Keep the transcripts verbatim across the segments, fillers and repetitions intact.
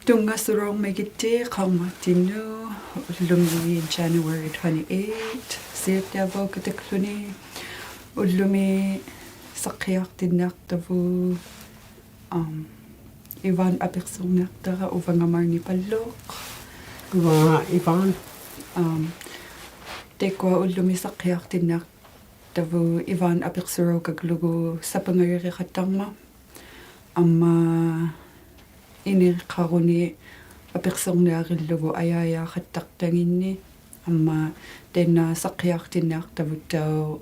ᑐᙵᓱᓚᐅᕐᒪᒋᑦᑎ ᖃᒻᒪᑎᓐᓄᑦ, ᐅᓪᓗᒥ January twenty-eight, ᓯᐊᑦᑎᐊᕙᐅᑲᑕᒃᖢᓂ, ᐅᓪᓗᒥ ᓴᖅᑭᔮᖅᑎᓐᓂᐊᖅᑕᕗᑦ, ᐊᒻ, ᐃᕙᓐ ᐊᐱᖅᓱᕐᓂᐊᖅᑕᕋ ᐅᕙᖓ ᒫᓐᓂ ᐸᓪᓗᖅ. ᐅᕙᖓ ᐃᕙᓐ. ᐊᒻ, ᑕᐃᒃᑯᐊ ᐅᓪᓗᒥ ᓴᖅᑭᔮᖅᑎᓐᓂᐊᖅ- ᑕᕗᑦ ᐃᕙᓐ ᐊᐱᖅᓱᕈᒃᑲᓪᓗᒍ ᓴᐸᖓᓕᕆᖃᑦᑕᕐᒪᑦ. ᐊᒻᒪ ᐃᓂᕆᖃᕈᓂ ᐊᐱᖅᓱᕐᓂᐊᕆᓪᓗᒍ ᐊᔭᔮᖃᑦᑕᖅᑕᖏᓐᓂ. ᐊᒻᒪ ᑖᓐᓇ ᓴᖅᑭᔮᖅᑎᓐᓂᐊᖅᑕᕗᑦᑕᐅᖅ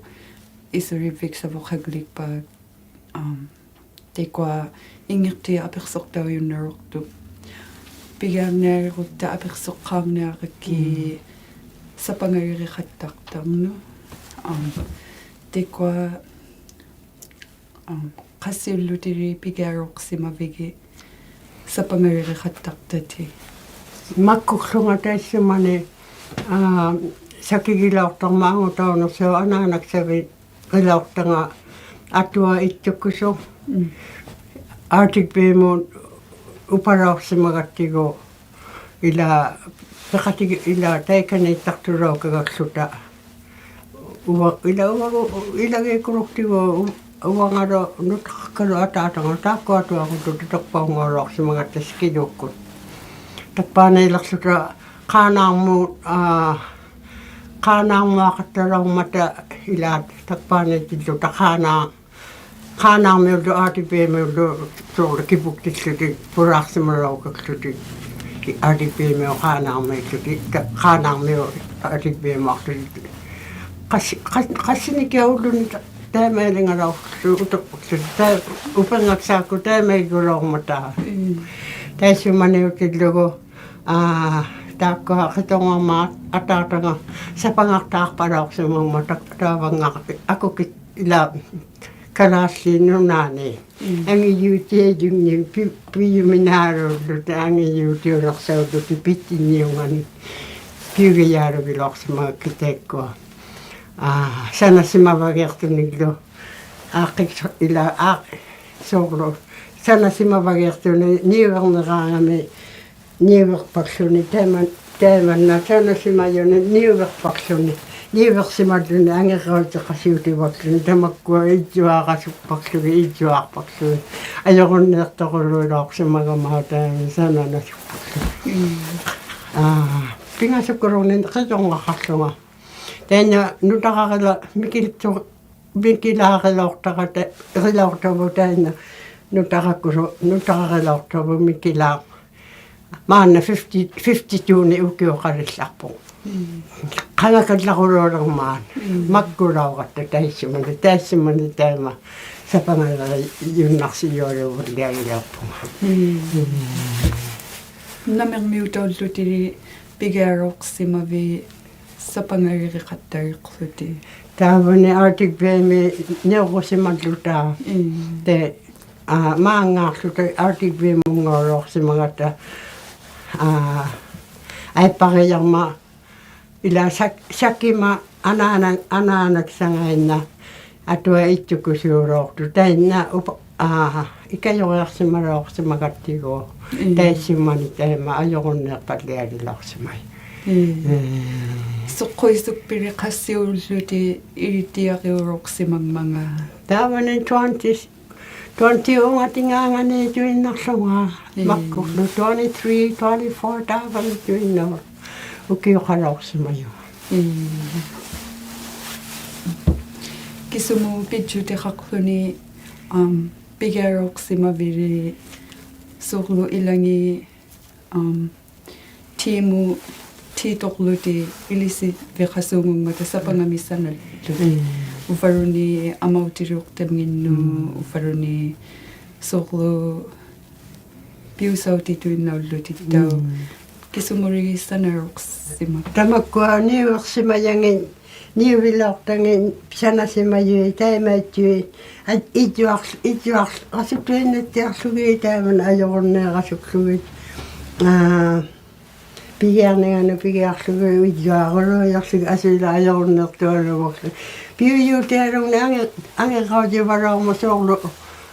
ᐃᓱᓕᕝᕕᒃᓴᕗᖃᒡᓕᒃᐸᑦ. ᐊᒻ, ᑕᐃᒃᑯᐊ ᐃᙱᖅᑎ ᐊᐱᖅᓱᖅᑕᐅᔪᓐᓇᕈᖅᑐᖅ. ᐱᒋᐊᕐᓂᐊᕈᑦᑕ ᐊᐱᖅᓱᖅᑳᕐᓂᐊᕋᒃᑭᑦ ᒻᒻ. ᓴᐸᖓᓕᕆᖃᑦᑕᖅᑕᕐᓄᑦ. ᐊᒻ, ᑕᐃᒃᑯᐊ, ᐊᒻ, ᖃᔅᓯᐅᓪᓗᑎᓪᓕ ᐱᒋᐊᓚᐅᖅᓯᒪᕕᒋᑦ ᓴᐸᖓᓕᕆᖃᑦᑕᖅᑕᑎᑦ? ᒪᒃᑯᒃᖢᖓ ᑕᐃᔅᓱᒪᓂ, ᐋ, ᓴᑭᒋᓚᐅᖅᑕᕐᒪᑦ ᐊᖑᑕᐅᓂᖅᓱᖅ ᐊᓈᓇᒃᓴᕕᒃ ᕿᓚᐅᖅᑕᖓ ᐊᑐᐊ ᐃᑦᑐᒃᑯᓱᖅ. ᒻᒻ. Arctic Bame-ᒧᑦ ᐅᐸᓚᐅᖅᓯᒪᒐᑦᑎᒍ ᐃᓛ ᐱᖃᑎᒋ ᐃᓛ ᑕᐃᑲᓃᑦᑕᖅᑐᓚᐅᑲᒐᒃᖢᑕ. ᐅᕙ-, ᐃᓛ ᐅᕙᒍ-, ᐃᓚᒌᑯᓗᒃᑎᒍ ᐅ-, ᐅᕙᖓᓗ ᓄᑕᖅᑲᓗ ᐊᑖᑕᖓ ᑖᒃᑯᐊᑐᐊᕈᓪᓗᑎᒃ ᑕᒃᐸᐅᙵᓚᐅᖅᓯᒪᒐᑦᑕ ᓯᑭᓗᒃᑯᑦ. ᑕᒃᐹᓃᓕᖅᖢᑕ ᖄᓈᕐᒧᑦ, ᐋ, ᖄᓈᕐᒧᐊᖃᑦᑕᓚᐅᕐᒪᑕ ᐃᓛ ᑕᒃᐹᓃᑎᓪᓗᑕ ᖄᓈ-, ᖄᓈᕐᒥᐅᓪᓗ Arctic Bame-ᐅᓪᓗ ᓲᕐᓗ ᑭᐳᒃᑎᓪᓗᑎᒃ ᐳᓛᖅᓯᒪᓚᐅᑲᒃᖢᑎᒃ. Arctic Bame-ᐅᑉ ᖄᓈᕐᒥᐅᓪᓗᑎᒃ, ᑕ-, ᖄᓈᕐᒥᐅᑉ Arctic Bame-ᒧᐊᖅᑐᑎᒃ. ᖃᔅᓯ-, ᖃᔅ-, ᖃᔅᓯᓂᑭᐊᖅ ᐅᓪᓗᓂ ᑕ-, ᑕᐃᒪᐃᓕᖓᓚᐅᖅᖢ ᐅᑐᖅ-, ᑕ-, ᐅᐱᕐᖓᒃᓵᒃᑯᑦ ᑕᐃᒪᐃᒍᓚᐅᕐᒪᑕ. ᒻᒻ. ᑕᐃᔅᓱᒪᓂᐅᑎᓪᓗᒍ, ᐋ, ᑖᒃᑯᐊ ᕿᑐᕐᖓᒻᒪᑦ ᐊᑖᑕᖓ ᓴᐸᖓᖅᑖᖅᐸᓚᐅᖅᓯᒪᒻᒪᑦ ᑕᒃ-, ᑖᕙᙵ ᐊᑯᑭᑦ ᐃᓛ ᑲᓛᖦᖠᑦ ᓄᓈᓐᓃᑦ. ᒻᒻ. ᐊᖏᔫᑎᐊᔪᖕᓂᒃ ᐱ-, ᐱᔪᒥᓈᓘᓪᓗᑎᒃ ᐊᖏᔫᑎᐅᓂᖅᓴᐅᓪᓗᑎᒃ ᐱᑦᑎᓐᓂᐅᖓᓂᒃ ᐱᐅᒋᔮᓗᒋᓚᐅᖅᓯᒪᒐᒃᑭᑦ ᑕᐃᒃᑯᐊ. ᐋ, ᓴᓇᓯᒪᕙᒌᖅᑐᓂᒡᓗ ᐋᖅᑭᒃᓱ-, ᐃᓛ, ᐋ, ᓲᕐᓗ. ᓴᓇᓯᒪᕙᒌᖅᑐᓂ ᓂᐅᕕᕐᓂᕌᖓᒥ ᓂᐅᕕᖅᐸᒃᖢᓂ ᑕᐃᒪ-, ᑕᐃᒪᓐᓇ ᓴᓇᓯᒪᔪᓂ ᓂᐅᕕᖅᐸᒃᖢᓂ, ᓂᐅᕕᖅᓯᒪᓪᓗᓂ ᐊᖏᕐᕋᐅᑎᖃᓯᐅᑎᕙᒃᖢᓂ ᑕᒪᒃᑯᐊ ᐃᔾᔪᐊᕋᓱᒃᐸᒃᖢᒋᑦ, ᐃᔾᔪᐊᖅᐸᒃᖢᒋᑦ. ᐊᔪᕈᓐᓃᖅᑐᑯᓗᓚᐅᖅᓯᒪᒐᒪ ᑕᐃᒪ ᓴᓇᓇᓱᒃᐸᒃᖢᒋᑦ. ᒻᒻ. ᐋ, ᐱᖓᓱᒃᑯᓗᖕᓂ ᕿᑐᕐᖓᖃᖅᖢᖓ. ᑕᐃᓐᓇ ᓄᑕᕋᕆᓚ-, ᒥᑭᓪᓗ-, ᒥᑭᓛᕆᓚᐅᖅᑕᕋ ᑕ-, ᕆᓚᐅᖅᑕᕗᑦ ᑕᐃᓐᓇ ᓄᑕᕋᒃᑯᓗ-, ᓄᑕᕋᕆᓚᐅᖅᑕᕗᑦ ᒥᑭᓛᖅ. ᒫᓐᓇ fifty, fifty-two-ᓂᒃ ᐅᑭᐅᖃᓕᓪᓚᖅᐳᖅ. ᒻᒻ. ᖃᖓᑲᓪᓚᕈᓘᓕᕐᒪᑦ. ᒻᒻ. ᒪᒃᑯᓚᐅᕋᑦᑕ ᑕᐃᔅᓱᒪᓂ, ᑕᐃᔅᓱᒪᓂ ᑕᐃᒪ ᓴᐸᖓᓕᕆᔪᓐᓇᖅᓯᔪᐊᓘᓪᓕᐊᓕᓕᖅᐳᖓ. ᒻᒻ. ᒻᒻ. ᓇᒥᕐᒥᐅᑕᐅᓪᓗᑎᓪᓕ ᐱᒋᐊᓚᐅᖅᓯᒪᕖᑦ ᓴᐸᖓᓕᕆᖃᑦᑕᓕᖅᖢᑎᒃ? ᑖᕙᓂ Arctic Bame-ᒥ ᓂᐅᕈᓯᒪᓪᓗᑕ. ᒻᒻ. ᑕᐃ-, ᐋ, ᒫᙵᖅᖢᑕ Arctic Bame-ᒧᙵᓚᐅᖅᓯᒪᒐᑦᑕ, ᐋ, ᐊᐃᑉᐸᕆᔭᕐᒪ ᐃᓛ ᓴᒃ-, ᓴᑭᒪ ᐊᓈᓇ-, ᐊᓈᓇᒃᓴᖓᐃᓐᓇ ᐊᑐᐊ ᐃᑦᑐᒃᑯᓯᐅᓚᐅᖅᑐᖅ. ᑕᐃᓐᓇ ᐅᐸ-, ᐋ, ᐃᑲᔪᕆᐊᖅᓯᒪᓚᐅᖅᓯᒪᒐᑦᑎᒍ. ᒻᒻ. ᑕᐃᔅᓱᒪᓂ ᑕᐃᒪ ᐊᔪᕈᓐᓃᖅᐸᓪᓕᐊᓕᓚᐅᖅᓯᒪᔪᑦ. ᒻᒻ. ᒻᒻ. ᓱᖅᑯᐃᓱᒃᐱᓕ ᖃᔅᓯᐅᓪᓗᑎᒃ ᐃᓕᑦᑎᐊᕆᐅᓚᐅᖅᓯᒪᖕᒪᖔᑦ? ᑖᕙᓂ twenty, twenty-ᐅᖓᑎᖓᖓᓃᑐᐃᓐᓇᖅᖢᖓ. ᒻᒻ. ᒪᒃᑯᓪᓗ twenty-three, twenty-four ᑖᕙᓃᑐᐃᓐᓇᖅ ᐅᑭᐅᖃᓚᐅᖅᓯᒪᔪᖅ. ᒻᒻ. ᑭᓱᒧᑦ ᐱᔾᔪᑎᖃᖅᖢᓂ, ᐊᒻ, ᐱᒋᐊᓚᐅᖅᓯᒪᕖᓪᓕ ᓲᕐᓗ ᐃᓚᖏᑦ, ᐊᒻ, ᑏᒧᑦ, ᑏᑐᕐᓗᑎᒃ ᐃᓕᓯᕕᖃᓲᖑᖕᒪᑕ ᓴᐸᖓᒥ ᓴᓇᓪᓗᑎᒃ. ᒻᒻ. ᐅᕝᕙᓘᓐᓃᑦ ᐊᒪᐅᑎᓕᐅᖅᑕᒻᖏᓐᓄᑦ, ᒻᒻ. ᐅᕝᕙᓘᓐᓃᑦ ᓲᕐᓗ ᐱᐅᓴᐅᑎᑐᐃᓐᓇᐅᓪᓗᑎᑦᑕᐅᖅ. ᒻᒻ. ᑭᓱᒧᓕᖅᓴᓇᓚᐅᖅᓯᒪ. ᑕᒪᒃᑯᐊ ᓂᐅᕕᖅᓯᒪᔭᖏᑦ, ᓂᐅᕕᓚᐅᖅᑕᖏᑦ ᓴᓇᓯᒪᔪᐃᑦ ᑕᐃᒪᐃᑦᑐᐃᑦ, ᐊ-, ᐃᔾᔪᐊᖅ-, ᐃᔾᔪᐊᖅ-, ᕋᓱᑐᐃᓐᓇᑦᑎᐊᖅᖢᒋᑦ ᑕᐃᒪᓐᓇ ᐊᔪᕈᓐᓃᕋᓱᒃᖢᒋᑦ. ᐋ, ᐱᒋᐊᕐᓂᖓᓄᑦ ᐱᒋᐊᖅᖢᒋᑦ ᐃᔾᔪᐊᕈᓘᔭᖅᖢᒋᑦ ᐊᓱᐃᓛᒃ ᐊᔪᕈᓐᓃᖅᑐᐊᓘᒍᒃᖢᒋᑦ. ᐱᐅᔫᑎᐊᓗᖕᓂᒃ ᐊᖏ-, ᐊᖏᕐᕋᐅᑎᕙᓚᐅᕐᒪᑦ ᓲᕐᓗ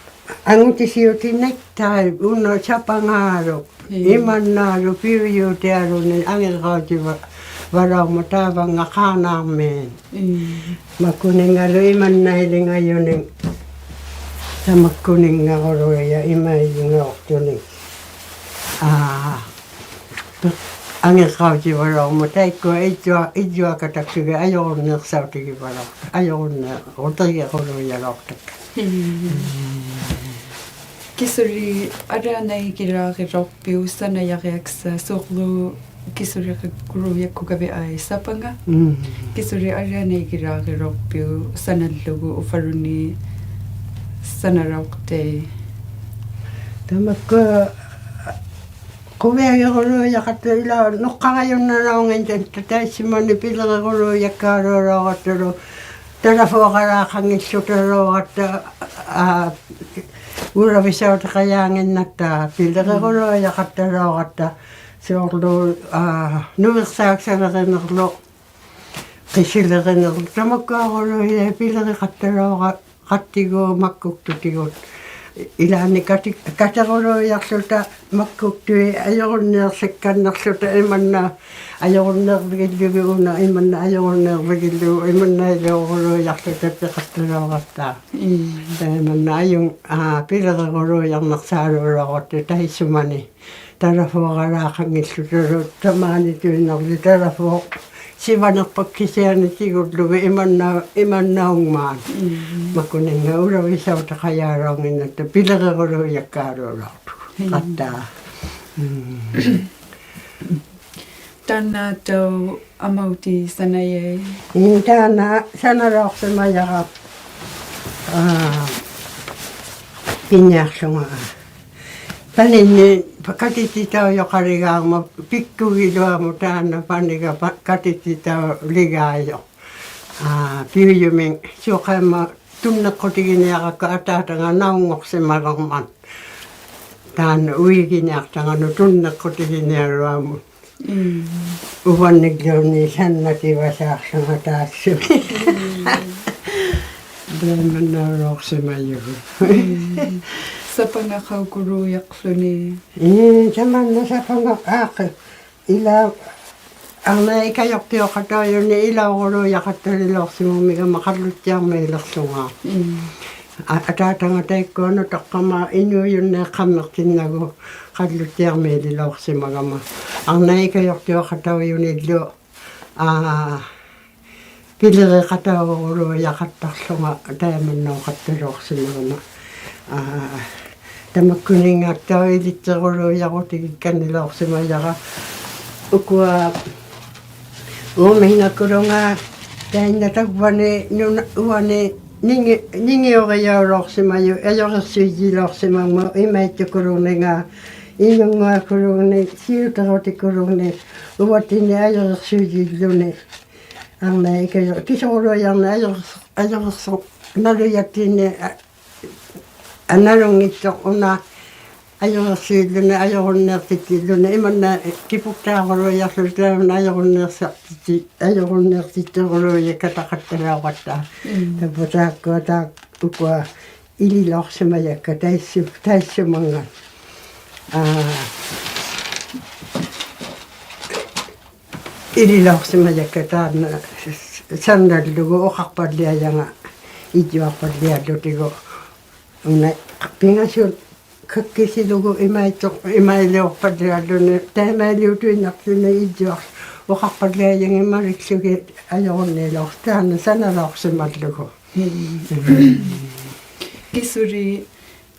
ᐊᖑᑎᓯᐅᑎᓐᓇᒃᑕᐃᑦ ᐅᓇ ᓴᐸᖓᓗ. ᒻᒻ. ᐃᒪᓐᓇᓗ ᐱᐅᔫᑎᐊᓗᓂ ᐊᖏᕐᕋᐅᑎᕙ-, ᕙᓚᐅᕐᒪᑕ ᑕᕙᙵᑦ ᖄᓈᕐᒥᒃ. ᒻᒻ. ᒪᒃᑯᓂᖓᓗ ᐃᒪᓐᓇᐃᓕᖓᔪᓂᒃ. ᑕᒪᒃᑯᓂᖓᕈᓗᔭ ᐃᒪᐃᓕᖓᖅᑐᓂᒃ. ᐋ, ᐊᖏᕐᕋᐅᑎᕙᓚᐅᕐᒪᑕ ᑕᐃᒃᑯᐊ ᐃᔾᔪᐊ-, ᐃᔾᔪᐊᑲᑕᒃᓱᒋᑦ ᐊᔪᕈᓐᓃᖅᓴᐅᑎᒋᕙᓚᐅᖅᑕ-, ᐊᔪᕈᓐᓃᕈᑎᒋᕈᓘᔭᓚᐅᖅᑕᒃᑲ. ᒻᒻ. ᑭᓱᓕ ᐊᓕᐊᓇᐃᒋᓛᕆᓚᐅᖅᐱᐅᒃ ᓴᓇᔭᕆᐊᒃᓴᖅ ᓲᕐᓗ ᑭᓱᓕᕆᒃᑯᓘᔭᒃᑯᖃᕕᑦ ᐊᐃ ᓴᐸᖓ. ᒻᒻ. ᑭᓱᓕ ᐊᓕᐊᓇᐃᒋᓛᕆᓚᐅᖅᐱᐅᒃ ᓴᓇᓪᓗᒍ ᐅᕝᕙᓘᓐᓃᑦ ᓴᓇᓚᐅᖅᑕᐃᑦ. ᑕᒪᒃᑯᐊ ᖁᕕᐊᒋᕈᓘᔭᖃᑦᑕ ᐃᓛ ᓄᖅᑲᕋᔪᓐᓇᓚᐅᙱᑦᑕ ᑕᐃᔅᓱᒪᓂ ᐱᓕᕆᕈᓘᔭᒃᑳᓘᓚᐅᕋᑦᑕᓗ ᑕᓚᕗᐊᒐᓛᖃᙱᓪᓗᑕᓚᐅᕋᑦᑕ, ᐋ, ᐅᓚᕕᓴᐅᑎᖃᔮᙱᓐᓇᑦᑕ ᐱᓕᕆᕈᓘᔭᖃᑦᑕᓚᐅᕋᑦᑕ ᓲᕐᓗ, ᐋ, ᓄᕕᖅᓵᒃᓴᓕᕆᓂᕐᓗ ᕿᓯᓕᕆᓂᕐᓗ ᑕᒪᒃᑯᐊᕈᓗᐃᑦ ᐱᓕᕆᖃᑦᑕᓚᐅᕋ-, ᖃᑦᑎᒍ ᒪᒃᑯᒃᑐᑎᒍᑦ. ᐃᓛᓐᓂ ᑲᑎ-, ᑲᑎᕈᓘᔭᖅᖢᑕ ᒪᒃᑯᒃᑐᐃᑦ ᐊᔪᕈᓐᓃᖅᓴᒃᑲᓐᓇᖅᖢᑕ ᐃᒪᓐᓇ ᐊᔪᕈᓐᓃᕐᕕᒋᓪᓗᒋᑦ ᐅᓇ ᐃᒪᓐᓇ ᐊᔪᕈᓐᓃᕐᕕᒋᓪᓗᒋᑦ ᐃᒪᓐᓇᐃᓕᐅᕈᓘᔭᖅᖢᑕ ᐱᖃᑦᑕᓚᐅᕋᑦᑕ. ᒻᒻ. ᑕᐃᒪᓐᓇ ᐊᔪᖕ-, ᐋ, ᐱᓕᕆᕈᓘᔭᕐᓇᖅᓵᓘᓚᐅᕋᑦᑕ ᑕᐃᔅᓱᒪᓂ. ᑕᓚᕗᐊᒐᓛᖃᙱᓪᓗᑕᓗ ᑕᒫᓂᑐᐃᓐᓇᕐᓕ ᑕᓚᕗᐊᖅ ᓯᕙᓂᖅᐸᒃᑭᓯᐊᓂᑎᒍᓪᓗᒋᑦ ᐃᒪᓐᓇ, ᐃᒪᓐᓇᐅᖕᒪᑦ. ᒻᒻ. ᒪᒃᑯᓂᖓ ᐅᓚᕕᓴᐅᑎᖃᔮᓚᐅᙱᓐᓇᑦᑕ ᐱᓕᕆᕈᓘᔭᒃᑳᓘᓚᐅᖅᑐᖃᑦᑕ. ᒻᒻ. ᒻᒻ. ᑖᓐᓇᑦᑕᐅᖅ ᐊᒪᐅᑎᑦ ᓴᓇᔭᐃᑦ. ᐄ, ᑖᓐᓇ ᓴᓇᓚᐅᖅᓯᒪᔭᕋ, ᐋ, ᐱᓂᐊᖅᖢᖓ. ᐸᓂᓐᓂᒃ ᑲᑎᑎᑕᐅᔪᖃᓕᒑᒪ ᐱᒃᑯᒋᓗᐊᒧᑦ ᑖᓐᓇ ᐸᓂᒐ ᐸ-, ᑲᑎᑎᑕᐅᓕᒑᔪᖅ. ᐋ, ᐱᐅᔪᒥᒃ ᓲᖃᐃᒻᒪ ᑐᓐᓂᖅᑯᑎᒋᓂᐊᕋᒃᑯ ᐊᑖᑕᖓ ᓇᐅᙳᖅᓯᒪᒐᕐᒪᑦ. ᑖᓐᓇ ᐅᐃᒋᓂᐊᖅᑕᖓᓄᑦ ᑐᓐᓂᖅᑯᑎᒋᓂᐊᓗᐊᒧᑦ. ᒻᒻ. ᐅᕙᓐᓂᒡᓘᓐᓃᑦ ᓴᓐᓇᑎᕙᓵᖅᖢᖓ ᑖᔅᓱᒥ. ᒻᒻ. ᑕᐃᒪᓐᓇᐅᓚᐅᖅᓯᒪᔪᒍᑦ. ᒻᒻ. ᓴᐸᖓᖃᐅᑯᓘᔭᖅᖢᓂ. ᐄ, ᑕᒪᓐᓇ ᓴᐸᖓ ᐋᖅᑭ. ᐃᓛ ᐊᕐᓇᐃ ᐃᑲᔪᖅᑎᐅᖃᑕᐅᔪᓂᒃ ᐃᓚᐅᕈᓘᔭᖃᑦᑕᓕᓚᐅᖅᓯᒪᒻᒥᒐᒪ ᖃᓪᓗᑦᑎᐊᕐᒦᓕᖅᖢᖓ. ᒻᒻ. ᐊ-, ᐊᑖᑕᖓ ᑕᐃᒃᑯᐊ ᓄᑕᖅᑲᒪ ᐃᓅᔪᓐᓃᖅᑲᒻᒥᖅᑎᓐᓇᒍ ᖃᓪᓗᑦᑎᐊᕐᒦᓕᓚᐅᖅᓯᒪᒐᒪ. ᐊᕐᓇᐃ ᐃᑲᔪᖅᑎᐅᖃᑕᐅᔪᓂᒡᓗ, ᐋ, ᐱᓕᕆᖃᑕᐅᕈᓘᔭᖃᑦᑕᖅᖢᖓ ᑕᐃᒪᓐᓇᐅᖃᑦᑕᓚᐅᖅᓯᒪᒐᒪ. ᐋ, ᑕᒪᒃᑯᓂᖓᑦᑕᐅᖅ ᐃᓕᑦᑎᕈᓘᔭᕈᑎᒋᒃᑲᓐᓂᓚᐅᖅᓯᒪᔭᕋ. ᐅᑯᐊ ᐆᒥᖓᑯᓗᖓ ᑕᐃᓐᓇ ᑕᕝᕙᓂ ᓄᓇ-, ᐅᐊᓂ ᓂᖏ-, ᓂᖏᐅᕆᔭᐅᓚᐅᖅᓯᒪᔪᖅ, ᐊᔪᕆᖅᓱᐃᔨᓚᐅᖅᓯᒪᖕᒪᑦ ᐃᒪᐃᑦᑐᑯᓗᖕᓂᖓ, ᐃᓄᙳᐊᑯᓗᖕᓂ, ᓯᐅᑎᕈᑎᑯᓗᖕᓂ, ᐅᕙᑦᑎᓐᓂ ᐊᔪᕆᖅᓱᐃᔨᓪᓗᓂ. ᐊᕐᓇᐃ ᐃᑲᔪ-, ᑭᓱᑯᓗᔭᕐᓂ ᐊᔪᕆᖅᓱ-, ᐊᔪᕆᖅᓱ-, ᓇᓗᔭᑦᑎᓐᓂ, ᐊ, ᐊ, ᓇᓗᙱᑦᑐᖅ ᐅᓇ ᐊᔪᕆᖅᓱᐃᓪᓗᓂ, ᐊᔪᕈᓐᓃᖅᑎᑦᑎᓪᓗᓂ, ᐃᒪᓐᓇ ᑭᐳᒃᑖᕈᓘᔭᖅᖢᑕ ᐅᓇ ᐊᔪᕈᓐᓃᖅᓯᖅᑎᑦᑎ-, ᐊᔪᕈᓐᓃᖅᑎᑦᑎᕈᓘᔭᒃᑲᑕᖃᑦᑕᓚᐅᕋᑦᑕ. ᒻᒻ. ᑕᕝᕙ ᑖᒃᑯᐊ ᑖ-, ᐅᑯᐊ ᐃᓕᓚᐅᖅᓯᒪᔭᒃᑲ ᑕᐃᔅᓱ-, ᑕᐃᔅᓱᒪᖓ. ᐋ, ᐃᓕᓚᐅᖅᓯᒪᔭᒃᑲ ᑖᓐᓇ ᓴ-, ᓴ-, ᓴᓇᓪᓗᒍ ᐅᖃᖅᐸᓪᓕᐊᔭᖓ, ᐃᔾᔪᐊᖅᐸᓪᓕᐊᓪᓗᑎᒍ. ᐅᓇ ᐱᖓᓱᑦ ᑲᒃᑭᓯᓗᒍ ᐃᒪᐃᑦᑐ-, ᐃᒪᐃᓕᐅᖅᐸᓪᓕᐊᓪᓗᓂ, ᑕᐃᒪᐃᓕᐅᑐᐃᓐᓇᖅᑐᓂ ᐃᔾᔪᐊᖅ ᐅᖃᖅᐸᓪᓕᐊᔭᖏᑦ ᒪᓕᒃᖢᒋᑦ ᐊᔪᕈᓐᓃᓚᐅᖅ ᑖᓐᓇ ᓴᓇᓚᐅᖅᓯᒪᓪᓗᒍ. ᒻᒻ. ᑭᓱᓕ,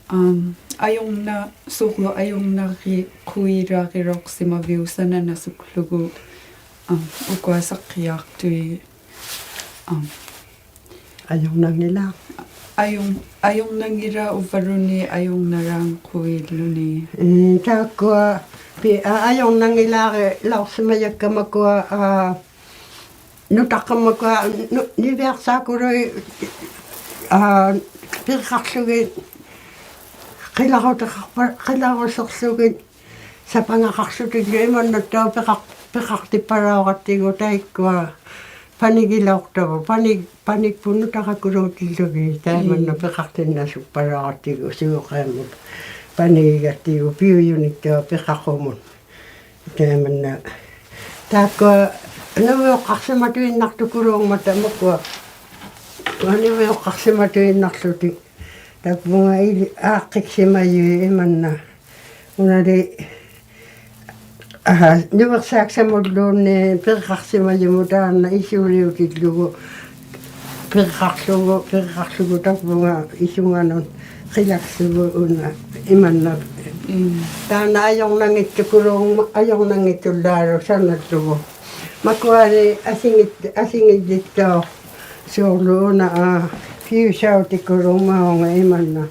ᐊᒻ, ᐊᔪᕐᓇ-, ᓲᕐᓗ ᐊᔪᕐᓇᕆᖅᑯᐃᓛᕆᓚᐅᖅᓯᒪᕕᐅᒃ ᓴᓇᓇᓱᒃᖢᒍ, ᐊᒻ, ᐅᑯᐊ ᓴᖅᑭᔮᖅᑐᐃᑦ, ᐊᒻ, ᐊᔪᕐᓇᙱᓚᖅ. ᐊᔪᕐ-, ᐊᔪᕐᓇᙱᓚᖅ ᐅᕝᕙᓘᓐᓃᑦ ᐊᔪᕐᓇᓛᖑᖅᑯᕕᓪᓗᓂ. ᒻᒻ, ᑖᒃᑯᐊ ᐱ-, ᐊ-, ᐊᔪᕐᓇᙱᓛᕆᓚᐅᖅᓯᒪᔭᒃᑲ ᒪᑯᐊ, ᐋ, ᓄᑕᖅᑲᒪᒃᑯᐊ ᓄ-, ᓂᕕᐊᖅᓵᑯᓗᐃᑦ, ᐋ, ᐱᖃᖅᖢᒋᑦ, ᕿᓚᕈᑎᖃᖅᐸ-, ᕿᓚᕈᓯᖅᖢᒋᑦ, ᓴᐸᖓᖃᖅᖢᑎᒡᓗ ᐃᒪᓐᓇᑦᑕᐅᖅ ᐱᖃᖅ-, ᐱᖃᖅᑎᑉᐸᓚᐅᕋᑦᑎᒍ ᑕᐃᒃᑯᐊ Panigilauqtavut, pani-, panippunut taqakulautillugi, taimanna piqaqtinnausukpalauqtigu, siuqaimut. Panigigattigu, piujuniktigu, piqaqumut. Taimanna. Taakkua, niviuqqaqsimatuinnaqtukuluungmata, makua. Niviuqqaqsimatuinnaqłutik. Tavvunga ili-, aaqqiqsimajui imanna. Unali, aha, niviqsaaqsimulluunniit piqaqsimajumut taanna isuliutillugu. Piqaqługu, piqaqługu tavvunga isunganut qilaqługu una imanna. Mm. Taanna ajurnanngittukuluungma-, ajurnanngittullaaluk sanallugu. Makuali asingit-, asingillittauq. Suurlu una, aa, piusautikuluungmaunga imanna.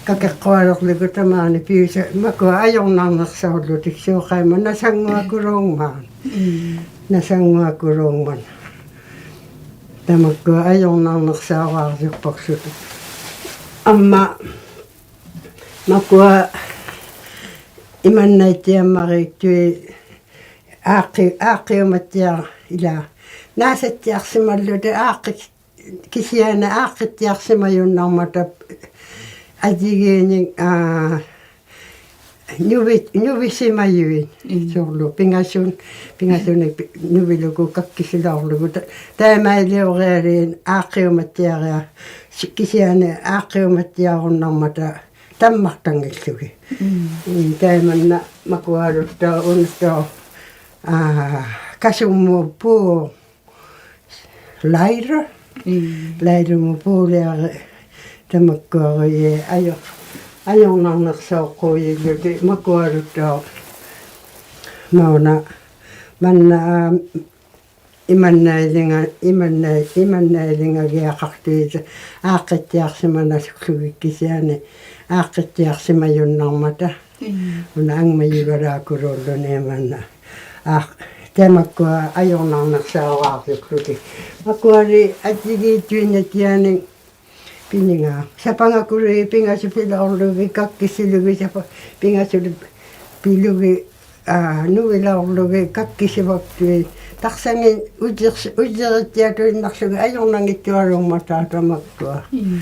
Kakiqqualiqługu tamaani piusa-, makua ajurnarniqsaullutik siuqaima nasannguakuluungmat. Mm. Nasannguakuluungmat. Tamakkua ajurnarniqsauraarjukpakłutik. Amma, makua imannaittiammariiktui aaqqi-, aaqqiumattiaq ilaa. Naasattiaqsimallutik aaqqi-, kisiani aaqqittiaqsimajunnarmata ajigiinik, aa, nuvi-, nuvisimajuit. Mm. Suurlu pingasun, pingasunik pi-, nuvilugu kakkisilaurlugu. Ta-, taimailiurialiit aaqqiumattiaria, si-, kisiani aaqqiumattiarunnarmata tammaqtanngillugit. Mm. Mm, taimanna makualuttauq unattauq, aa, kasummut puuq. Laila. Mm. Lailumut puuliarit tamakkuarujii aju-, ajurnarniqsauqquujillutik makualuttauq. Mauna, manna, aa, imannailinga-, imannai-, imannailingagiaqaqtuit aaqqittiaqsimanasuklugit kisiani aaqqittiaqsimajunnarmata. Mm. Una angmajulalaakulaulluni imanna. Aa, tamakkua ajurnarniqsauraarjukłutik. Makuali ajigiittuinnattianik pininga. Sapangakulugit pingasupilaurlugit kakkisilugit sapa-, pingasuli pilugit, aa, nuvilaurlugit kakkisivaktuit. Taqsangit ujiqs-, ujirittiatuinnaqługit ajurnanngittualuungmata tamakkua. Mm.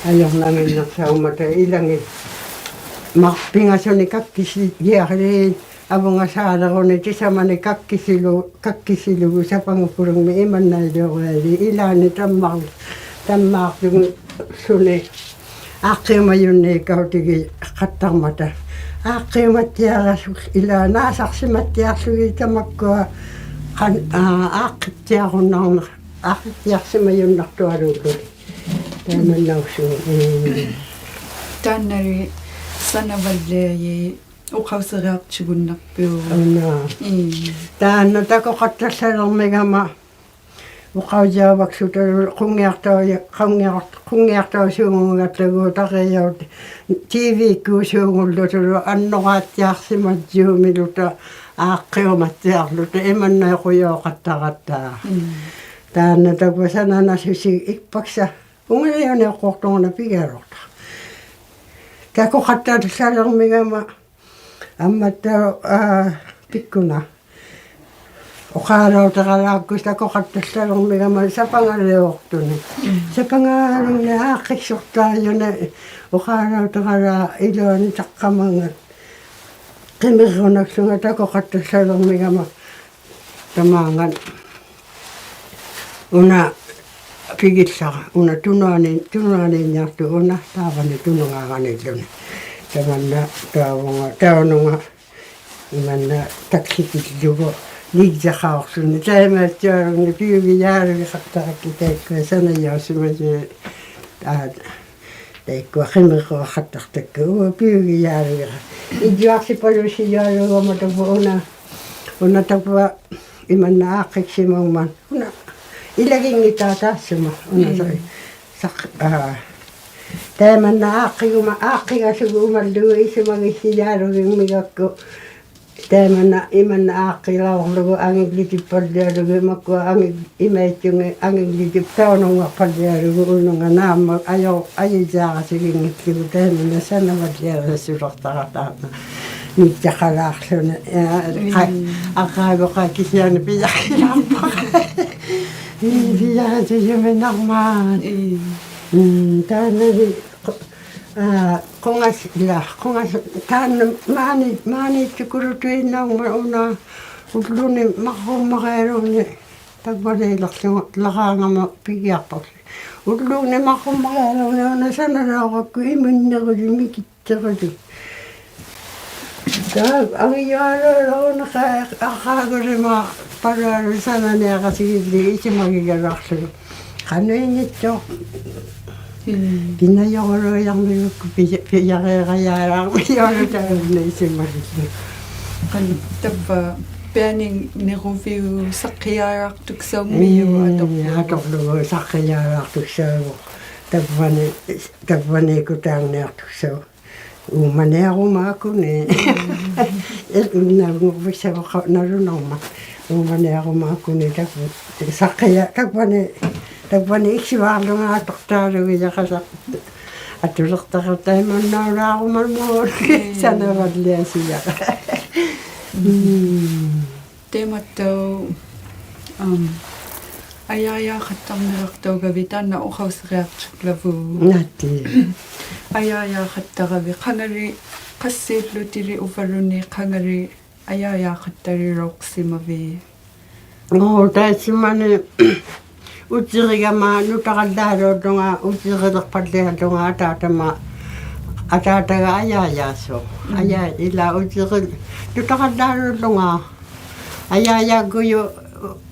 Ajurnanginniqsaungmata ilangit. Ma-, pingasuni kakkisigiaqliit avungasaaliruni tisamani kakkisilu-, kakkisilugu sapangakulungmi imannailiurialiit ilaani tamma-, tammaaqtunguni aaqqiumajunniikkautigiqattarmata. Aaqqiumattiarasuk ilaa naasaqsimattiaqługit tamakkua qan-, aa, aaqqittiarunnarna-, aaqqittiaqsimajunnaqtualuulluni. Taimannausugut. Mm. Taannali sanavalliaji uqausiriaqtigunniqpiuk. Una. Mm. Taanna takuqattallalirmigama uqaujauvakłutalu qungiaqtau-, qungiaq-, qungiaqtausuunguugatlugu tarijaut T V-kkuusuungullutalu annuraattiaqsimajjuumiluta aaqqiumattiaqłuta imannauqujauqattaratta. Mm. Taanna tavva sananasusi ikpaksa. Ungaliuniuqquqtunga pigialuqtaq. Takuqattallalirmigama ammattauq, aa, pikkuna. Uqaalautiqalaaqqusi takuqattallalirmigama sapangaliuqtuni. Mm. Sapangalungni aaqqiksuqtaajuni uqaalautiqalaaq iluani taqqamanngat. Qimirrunaqłunga takuqattallalirmigama. Tamaanngat. Una pigillara, una tunuani-, tunuaniinnaqtuq una, taavani tunungaanganilluni. Tamanna, taavunga, taununga, imanna taksitillugu, nijjaqauqłuni, taimaattuaruni, piugijaalugiqattarakkit taikkua, sanajausimajut, aa, taikkua qimirruaqattaqtakka, uu, piugijaalugiqattaq. Ijjuaqsipalusijualuugama tavva una, una tavva imanna aaqqiqsimaungmat. Una ilaginngitauq taassuma. Una sa-, saq-, aa, taimanna aaqqiguma, aaqqigasugumallugu isumagissijaalugingmigakku. Taimanna imanna aaqqilaurlugu angiglitipallialugu makua angig-, imaittungi angiglitip taununngaqpallialugu ununga naamma aju-, ajujaarasiginngitlugu taimanna sanavalliarasuqtara taanna. Nijjaqalaaqłuni, aa, qa-, aqaaguqai kisiani pijaqilaaqpaqai. ᐃᓕᐊᓱᔪᒥᓇᕐᒪᑦ. ᐄ. ᒻᒻ, ᑖᓐᓇᓕ ᖁ-, ᐋ, ᖁᖓᓴ-, ᐃᓛ, ᖁᖓᓴ-, ᑖᓐᓇ ᒫᓂ-, ᒫᓃᑦᑐᑯᓗᑐᐃᓐᓇᕐᒪᑦ ᐅᓇ ᐅᓪᓗᓂ ᒪᕐᕉᒻᒪᕆᐊᓘᓐᓃᑦ ᑕᕝᕙᓃᓕᖅᖢᖓ-, ᓕᕌᖓᒪ ᐱᒋᐊᖅᐸᒃᖢ. ᐅᓪᓗᓂ ᒪᕐᕉᒻᒪᕆᐊᓘᓐᓃᑦ ᐅᓇ ᓴᓇᓚᐅᕋᒃᑯ ᐃᒪᓐᓇᕈᓗᒃ ᒥᑭᑦ ᑕᕝᕙᓂ. ᑖ, ᐊᖏᔪᐊᓘᓪᓗᖓ ᖃ-, ᐊᖃᒍᓕᒫᖅᐸᓗᐊᓗᒃ ᓴᓇᓂᐊᕋ ᓯᒋᓪᓕ ᐃᓱᒪᒋᒐᓛᖅᖢᒍ. ᖃᓄᐃᙱᑦᑐᖅ. ᒻᒻ. ᑭᓇᔪᕈᓘᔭᕐᒥᒍᒃᑯ ᐱᔭ-, ᐱᔭᕇᕋᔮᓛᕐᒥᔪᐊᓗᒃ ᑕᐃᓐᓇ ᐃᓱᒪᒋᓪᓗ. ᖃᓄᖅ ᑕᕝᕙ ᐱᐊᓂᕐᓂᕈᕕᐅᒃ ᓴᖅᑭᔮᓛᖅᑐᒃᓴᐅᖕᒥᔪᖅ ᒻᒻ, ᐊᑐᕐᓗᒍ. ᐊᑐᕐᓗᒍ ᓴᖅᑭᔮᓛᖅᑐᒃᓴᐅᒍ. ᑕᕝᕙᓂ, ᑕᕝᕙᓃᑯᑖᕐᓂᐊᖅᑐᒃᓴᐅᒍ. ᐆᒪᓂᐊᕈᒫᑯᓂ. ᓇᓗᓇᕐᒪ. ᐆᒪᓂᐊᕈᒫᑯᓂ ᑕᕝᕙ-, ᓴᖅᑭᔭ-, ᑕᕝᕙᓂ, ᑕᕝᕙᓂ ᐃᒃᓯᕙᓪᓗᖓ ᐊᑐᖅᑕᓗᒋᔭᖅ ᓴ-, ᐊᑐᓕᖅᑕᖅᑲᑕᐃᒻᒪᓐᓇᐅᓛᕈᒪᒧᑦ. ᒻᒻ. ᓴᓇᕙᓪᓕᐊᓯᔭᖅ. ᒻᒻ. ᒻᒻ. ᑕᐃᒪᑦᑕᐅᖅ, ᐊᒻ, ᐊᔮᔮᖃᑦᑕᕐᓂᕋᖅᑕᐅᒐᕕᑦ ᑖᓐᓇ ᐅᖃᐅᓯᕆᐊᖅᑐᓪᓚᕗᑦ. ᓇᑎ. ᐊᔮᔮᖃᑦᑕᕋᕕᑦ ᖃᖓᓕ ᖃᔅᓰᓪᓗᑎᓕ ᐅᕝᕙᓘᓐᓃᑦ ᖃᖓᓕ ᐊᔮᔮᖃᑦᑕᓕᓚᐅᖅᓯᒪᕖᑦ? ᐆ, ᑕᐃᔅᓱᒪᓂ ᐅᑎᕆᒐᒪ ᓄᑕᕋᓪᓛᓘᓪᓗᖓ, ᐅᑎᕆᓕᖅᐸᓪᓕᐊᓪᓗᖓ ᐊᑖᑕᒪ, ᐊᑖᑕᒐ ᐊᔮᔮᓲᖅ. ᒻᒻ. ᐊᔮ-, ᐃᓛ ᐅᑎᕆ-, ᓄᑕᕋᓪᓛᓘᓪᓗᖓ ᐊᔮᔮᒍᔪᖅ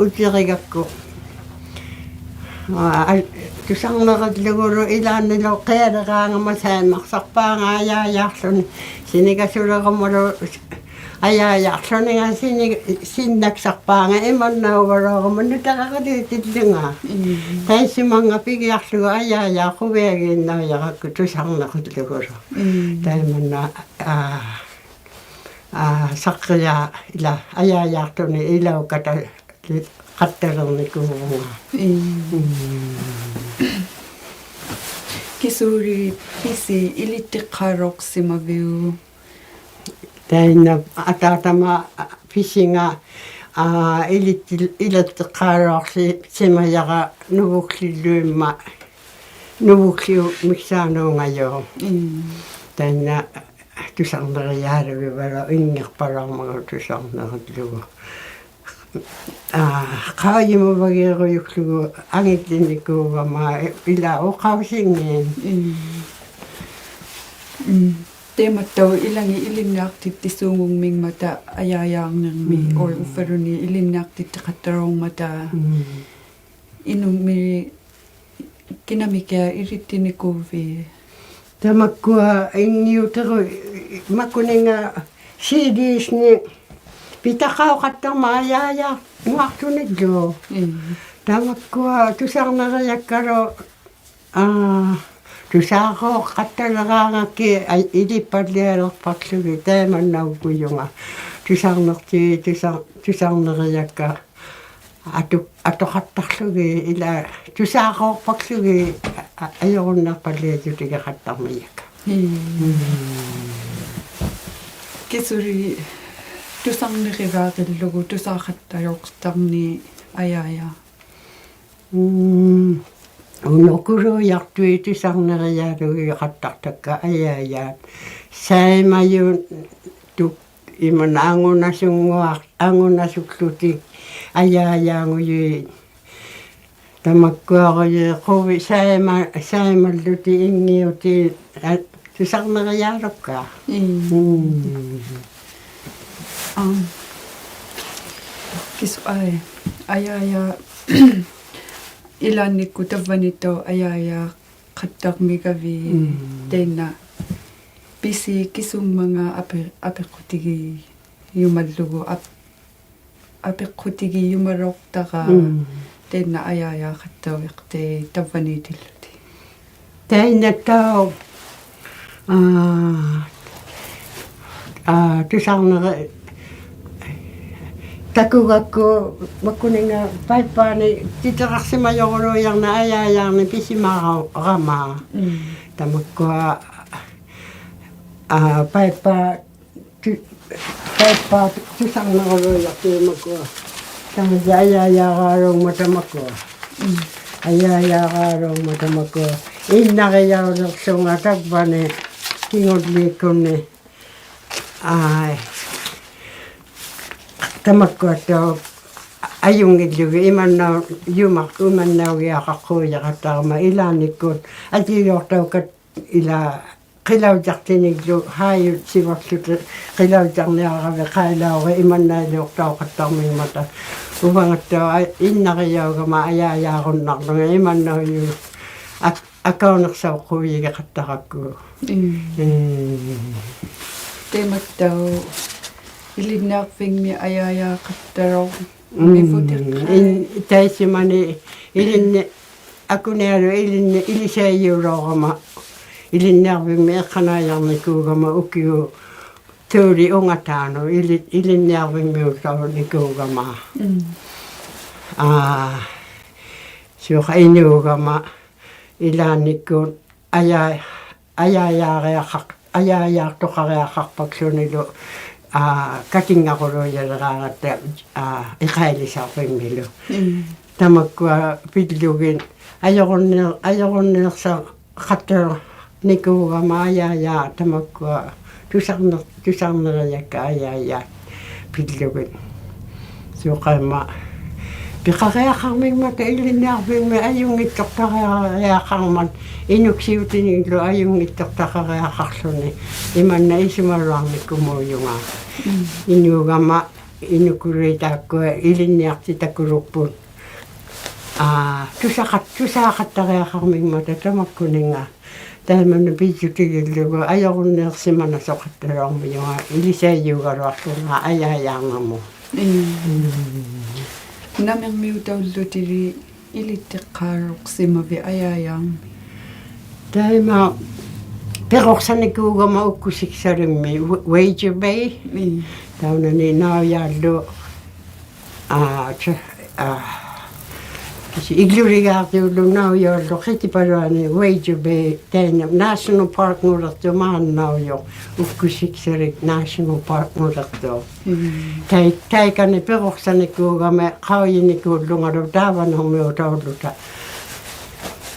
ᐅᑎᕆᒐᒃᑯ. ᐋ, ᐊ-, ᑐᓴᕐᓂᕆᓪᓗᒍᓗ ᐃᓛᓐᓂᓗ ᕿᐊᓕᕌᖓᒪ ᓴᐃᒪᖅᓴᖅᐹᖓ ᐊᔮᔮᖅᖢᓂ. ᓯᓂᒐᓱᓕᕈᒪᓗ ᐊᔮᔮᖅᖢᓂᖓ ᓯᓂ-, ᓯᓐᓇᒃᓴᖅᐹᖓ ᐃᒪᓐᓇᐅᒐᓗᐊᕋᒪ ᓄᑕᕋᕆᓕᑎᓪᓗᖓ. ᒻᒻ. ᑕᐃᔅᓱᒪᖓ ᐱᒋᐊᖅᖢᒍ ᐊᔮᔮᖅ ᖁᕕᐊᒋᓐᓇᐅᔭᕋᒃᑯ ᑐᓴᕐᓂᕆᓪᓗᒍᓗ. ᒻᒻ. ᑕᐃᒪᓐᓇ, ᐋ, ᐋ, ᓴᖅᑭᔮ ᐃᓛ ᐊᔮᔮᖅᑐᓂ ᐃᓚᐅᑲᑕ-, ᖃᑦᑕᓕᕐᓂᑯᕗᖓ. ᒻᒻ. ᒻᒻ. ᑭᓱᓕ ᐱᓯ ᐃᓕᑦᑎᖅᑳᓚᐅᖅᓯᒪᕕᐅᒃ? ᑕᐃᓐᓇ ᐊᑖᑕᒪ ᐱᓯᖓ, ᐋ, ᐃᓕᑦᑎ-, ᐃᓕᑦᑎᖅᑳᓚᐅᖅᓯᒪᔭᕋ ᓄᕗᒃᖠᓪᓗᐃᒻᒪ, ᓄᕗᒃᖠᖅ ᒥᒃᓵᓅᖓᔪᖅ. ᒻᒻ. ᑕᐃᓐᓇ ᑐᓴᕐᓂᕆᔮᓗᒋᕙᓗ ᐃᙱᖅᐸᓚᐅᕐᒪᒍ ᑐᓴᕐᓂᕆᓪᓗᒍ. ᐋ, ᖃᐅᔨᒪᕙᒌᕈᔪᒃᖢᒍ ᐊᖏᑎᓂᑰᒐᒪ ᐃᓛ ᐅᖃᐅᓯᖏᑦ. ᒻᒻ. ᒻᒻ. ᑕᐃᒪᑦᑕᐅᖅ ᐃᓚᖏᑦ ᐃᓕᓐᓂᐊᖅᑎᑦᑎᓲᖑᖕᒥᖕᒪᑕ ᐊᔮᔮᕐᓂᕐᒥ, ᒻᒻ. ᐅᐃ ᐅᕝᕙᓘᓐᓃᑦ ᐃᓕᓐᓂᐊᖅᑎᑦᑎᖃᑦᑕᓚᐅᕐᒪᑕ. ᒻᒻ. ᐃᓄᖕᒥᓕ ᑭᓇᒥᑭᐊᖅ ᐃᓕᑦᑎᓂᑰᕕᑦ? ᑕᒪᒃᑯᐊ ᐃᙱᐅᑎᕈ-, ᒪᑯᓂᖓ ᓯᓕᐃᔅᓂ ᐱᑕᖃᐅᖃᑦᑕᕐᒪᑦ ᐊᔮᔮᙳᐊᖅᑐᓂᒡᓗ. ᒻᒻ. ᑕᒪᒃᑯᐊ ᑐᓴᕐᓂᕆᔭᒃᑲᓗ, ᐋ, ᑐᓴᕈᖃᑦᑕᓕᕌᖓᒃᑭᑦ ᐊᐃ-, ᐃᓕᑉᐸᓪᓕᐊᓕᖅᐸᒃᖢᒋᑦ ᑕᐃᒪᓐᓇᐅᒃᑯᔪᖓ. ᑐᓴᕐᓂᖅᑏᑦ, ᑐᓴ-, ᑐᓴᕐᓂᕆᔭᒃᑲ ᐊᑐ-, ᐊᑐᖃᑦᑕᖅᖢᒋᑦ, ᐃᓛ ᑐᓴᕈᖅᐸᒃᖢᒋᑦ, ᐊ-, ᐊ-, ᐊᔪᕈᓐᓃᖅᐸᓪᓕᐊᔾᔪᑎᒋᖃᑦᑕᕐᒥᔭᒃᑲ. ᒻᒻ. ᒻᒻ. ᑭᓱᓕ ᑐᓴᕐᓂᕆᕋᕆᓪᓗᒍ ᑐᓵᖃᑦᑕᓚᐅᖅᑕᕐᓂᖅ ᐊᔮᔮᖅ? ᒻᒻ. ᐅᓄᑯᓘᔭᖅᑐᐃᑦ ᑐᓴᕐᓂᕆᔮᓗᒋᖃᑦᑕᖅᑕᒃᑲ ᐊᔮᔮᑦ. ᓴᐃᒪᔪᑦ ᑐᒃ ᐃᒪᓐᓇ ᐊᖑᓇᓱᙳᐊᖅ-, ᐊᖑᓇᓱᒃᖢᑎᒃ ᐊᔮᔮᖑᔪᐃᑦ. ᑕᒪᒃᑯᐊᕈᔪᐃᑦ ᖁᕕ ᓴᐃᒪ-, ᓴᐃᒪᓪᓗᑎᒃ ᐃᙱᐅᑎᒃ, ᐋ, ᑐᓴᕐᓂᕆᔮᓗᒃᑲ. ᒻᒻ. ᒻᒻ. ᐊᒻ, ᑭᓱ-, ᐊᐃ, ᐊᔮᔮ-, ᐃᓛᓐᓂᒃᑯᑦ ᑕᕝᕙᓂᑦᑕᐅᖅ ᐊᔮᔮᖃᑦᑕᕐᒥᒐᕕᑦ, ᒻᒻ. ᑕᐃᓐᓇ ᐱᓰᑦ ᑭᓱᖕᒪᖔᑦ ᐊᐱ-, ᐊᐱᖅᑯᑎᒋᔪᒪᓪᓗᒍ ᐊᑉ-, ᐊᐱᖅᑯᑎᒋᔪᒪᓚᐅᖅᑕᕋ, ᒻᒻ. ᑕᐃᓐᓇ ᐊᔮᔮᖃᑦᑕᐅᔪᖅ ᑕᐃ ᑕᕝᕙᓃᑎᓪᓗᑎᒃ. ᑕᐃᓐᓇᑦᑕᐅᖅ, ᐋ, ᐋ, ᑐᓴᕐᓂᕆ-, ᑕᑯᒐᒃᑯ ᒪᑯᓂᖓ ᐸᐃᑉᐹᓂᒃ ᑎᑎᕋᖅᓯᒪᔪᕈᓘᔭᕐᓂᖅ ᐊᔮᔮᕐᓂᖅ ᐱᓯᒪᕋ-, ᕋᒪ. ᒻᒻ. ᑕᒪᒃᑯᐊ, ᐋ, ᐸᐃᑉᐹ ᑐ-, ᐸᐃᑉᐹ ᑐᓴᕐᓂᕈᓘᔭᖅᑐᐃᑦ ᒪᑯᐊ. ᑕᒪᔪᖅ ᐊᔮᔮᕌᓘᖕᒪᑕ ᒪᑯᐊ. ᐊᔭᔮᕌᓘᖕᒪᑦ ᑕᒪᒃᑯᐊ. ᐃᓐᓇᕆᔭᐅᓕᖅᖢᖓ ᑕᒡᕙᓂ ᑭᖑᓪᓕᒃᑯᓐᓂ. ᐋᐃ. ᑕᒪᒃᑯᐊᑦᑕᐅᖅ ᐊᔪᙱᓪᓗᒋᑦ ᐃᒪᓐᓇᐅ-, ᔪᒪ-, ᐃᒪᓐᓇᐅᒋᐊᖃᖅᑰᔨᖃᑦᑕᕋᒪ ᐃᓛᓐᓂᒃᑯᑦ ᐊᔾᔨᓕᐅᖅᑕᐅᖃᑦ-, ᐃᓛ ᕿᓚᐅᔾᔭᖅᑎᓂᒡᓗ ᕼᐋᔪᑦᓯᕙᒃᖢᑕ ᕿᓚᐅᔾᔭᕐᓂᐊᕋᕕᑦ ᖃᐃᓚᐅᕆᑦ ᐃᒪᓐᓇᐃᓕᐅᖅᑕᐅᖃᑦᑕᕐᒥᖕᒪᑕ. ᐅᕙᖓᑦᑕᐅᖅ ᐊ-, ᐃᓐᓇᕆᔭᐅᒐᒪ ᐊᔭᔮᕈᓐᓇᕐᓗᖓ ᐃᒪᓐᓇᐅᔪᑦ ᐊᒃ-, ᐊᑲᐅᓂᖅᓴᐅᖅᑰᔨᒋᖃᑦᑕᕋᒃᑯ. ᒻᒻ. ᒻᒻ. ᑕᐃᒪᑦᑕᐅᖅ ᐃᓕᓐᓂᐊᕐᕕᖕᒥ ᐊᔭᔮᖃᑦᑕᕋᓗᒃ. ᒻᒻ. ᓂᐳᑎᖅᑲᐃ. ᐃᓐ-, ᑕᐃᔅᓱᒪᓂ ᐃᓕᓐᓂ-, ᐊᑯᓂᐊᓗᒃ ᐃᓕᓐᓂ-, ᐃᓕᓴᐃᔫᓚᐅᕋᒪ ᐃᓕᓐᓂᐊᕐᕕᖕᒥ ᐃᖅᑲᓇᐃᔭᕐᓂᑰᒐᒪ ᐅᑭᐅᖅ ᑐᓕ ᐅᖓᑖᓄᑦ ᐃᓕ-, ᐃᓕᓐᓂᐊᕐᕕᖕᒥᐅᑕᐅᓂᑰᒐᒪ. ᒻᒻ. ᐋ, ᓲᖃ ᐃᓅᒐᒪ ᐃᓛᓐᓂᒃᑯᑦ ᐊᔭ-, ᐊᔭᔮᕆᐊᖃᖅ-, ᐊᔭᔮᖅᑐᖃᕆᐊᖃᖅᐸᒃᖢᓂᓗ, ᐋ, ᑲᑎᙵᑯᓘᔭᓕᕌᖓᑦᑕ, ᐋ, ᐃᖃᐃᓕᓴᕐᕕᖕᒥᓗ. ᒻᒻ. ᑕᒪᒃᑯᐊ ᐱᓪᓗᒋᑦ ᐊᔪᕈᓐᓃ-, ᐊᔪᕈᓐᓃᖅᓴᖃᑦᑕᕐᓂᑰᒐᒪ ᐊᔭᔮ ᑕᒪᒃᑯᐊ ᑐᓴᕐᓂ-, ᑐᓴᕐᓂᕆᔭᒃᑲ ᐊᔭᔮ ᐱᓪᓗᒋᑦ. ᓲᖃᐃᒻᒪ ᐱᖃᕆᐊᖃᕐᒥᖕᒪᑕ ᐃᓕᓐᓂᐊᕐᕕᖕᒥ ᐊᔪᙱᑦᑐᖅᑕᕆᐊᖃᕐᒪᑦ ᐃᓄᒃᓯᐅᑎᓂᒡᓗ ᐊᔪᙱᑦᑐᖅᑕᖃᕆᐊᖃᖅᖢᓂ ᐃᒪᓐᓇ ᐃᓱᒪᓗᐊᕐᓂᑯᒨᔪᖓ. ᒻᒻ. ᐃᓅᒐᒪ ᐃᓄᑯᓗᐃᑦ ᑖᒃᑯᐊ ᐃᓕᓐᓂᐊᖅᑎᑕᑯᓗᒃᐳᑦ. ᐋ, ᑐᓴᖃᑦ-, ᑐᓴᖃᑦᑕᕆᐊᖃᕐᒥᖕᒪᑕ ᑕᒪᒃᑯᓂᖓ. ᑕᐃᒪᓐᓇ ᐱᔾᔪᑎᒋᓪᓗᒍ ᐊᔪᕈᓐᓃᖅᓯᒪᓇᓱᖃᑦᑕᓚᐅᕐᒥᔪᖓ ᐃᓕᓴᐃᔫᒐᓗᐊᖅᑐᖓ ᐊᔭᔮᕐᓇᒧᑦ. ᒻᒻ. ᓇᒥᕐᒥᐅᑕᐅᓪᓗᑎᓪᓕ ᐃᓕᑦᑎᖅᑳᓗᖅᓯᒪᕕᑦ ᐊᔭᔮᕐᒥ? ᑕᐃᒪ ᐱᕈᖅᓴᓂᑰᒐᒪ ᐅᒃᑯᓯᒃᓴᓕᖕᒥ Wa-, Wager Bay. ᒻᒻ. ᑕᐅᓇᓂ ᓇᐅᔮᓪᓗ, ᐋ, ᔮ-, ᐋ, ᑭᓯ ᐃᒡᓗᓕᒑᕐᔪᓪᓗ ᓇᐅᔪᐊᓪᓗ ᕿᑎᐸᓗᐊᓂ Wager Bay ᑕᐃᓐᓇ National Park-ᖑᓕᖅᑐᖅ ᒫᓐᓇᐅᔪᖅ, ᐅᒃᑯᓯᒃᓴᓕᒃ National Park-ᖑᓕᖅᑐᖅ. ᒻᒻ. ᑕᐃ-, ᑕᐃᑲᓂ ᐱᕈᖅᓴᓂᑰᒐᒪ ᖃᐅᔨᓂᑰᓪᓗᖓᓗ ᑕᕝᕙᓂᕐᒥᐅᑕᐅᓪᓗᑕ.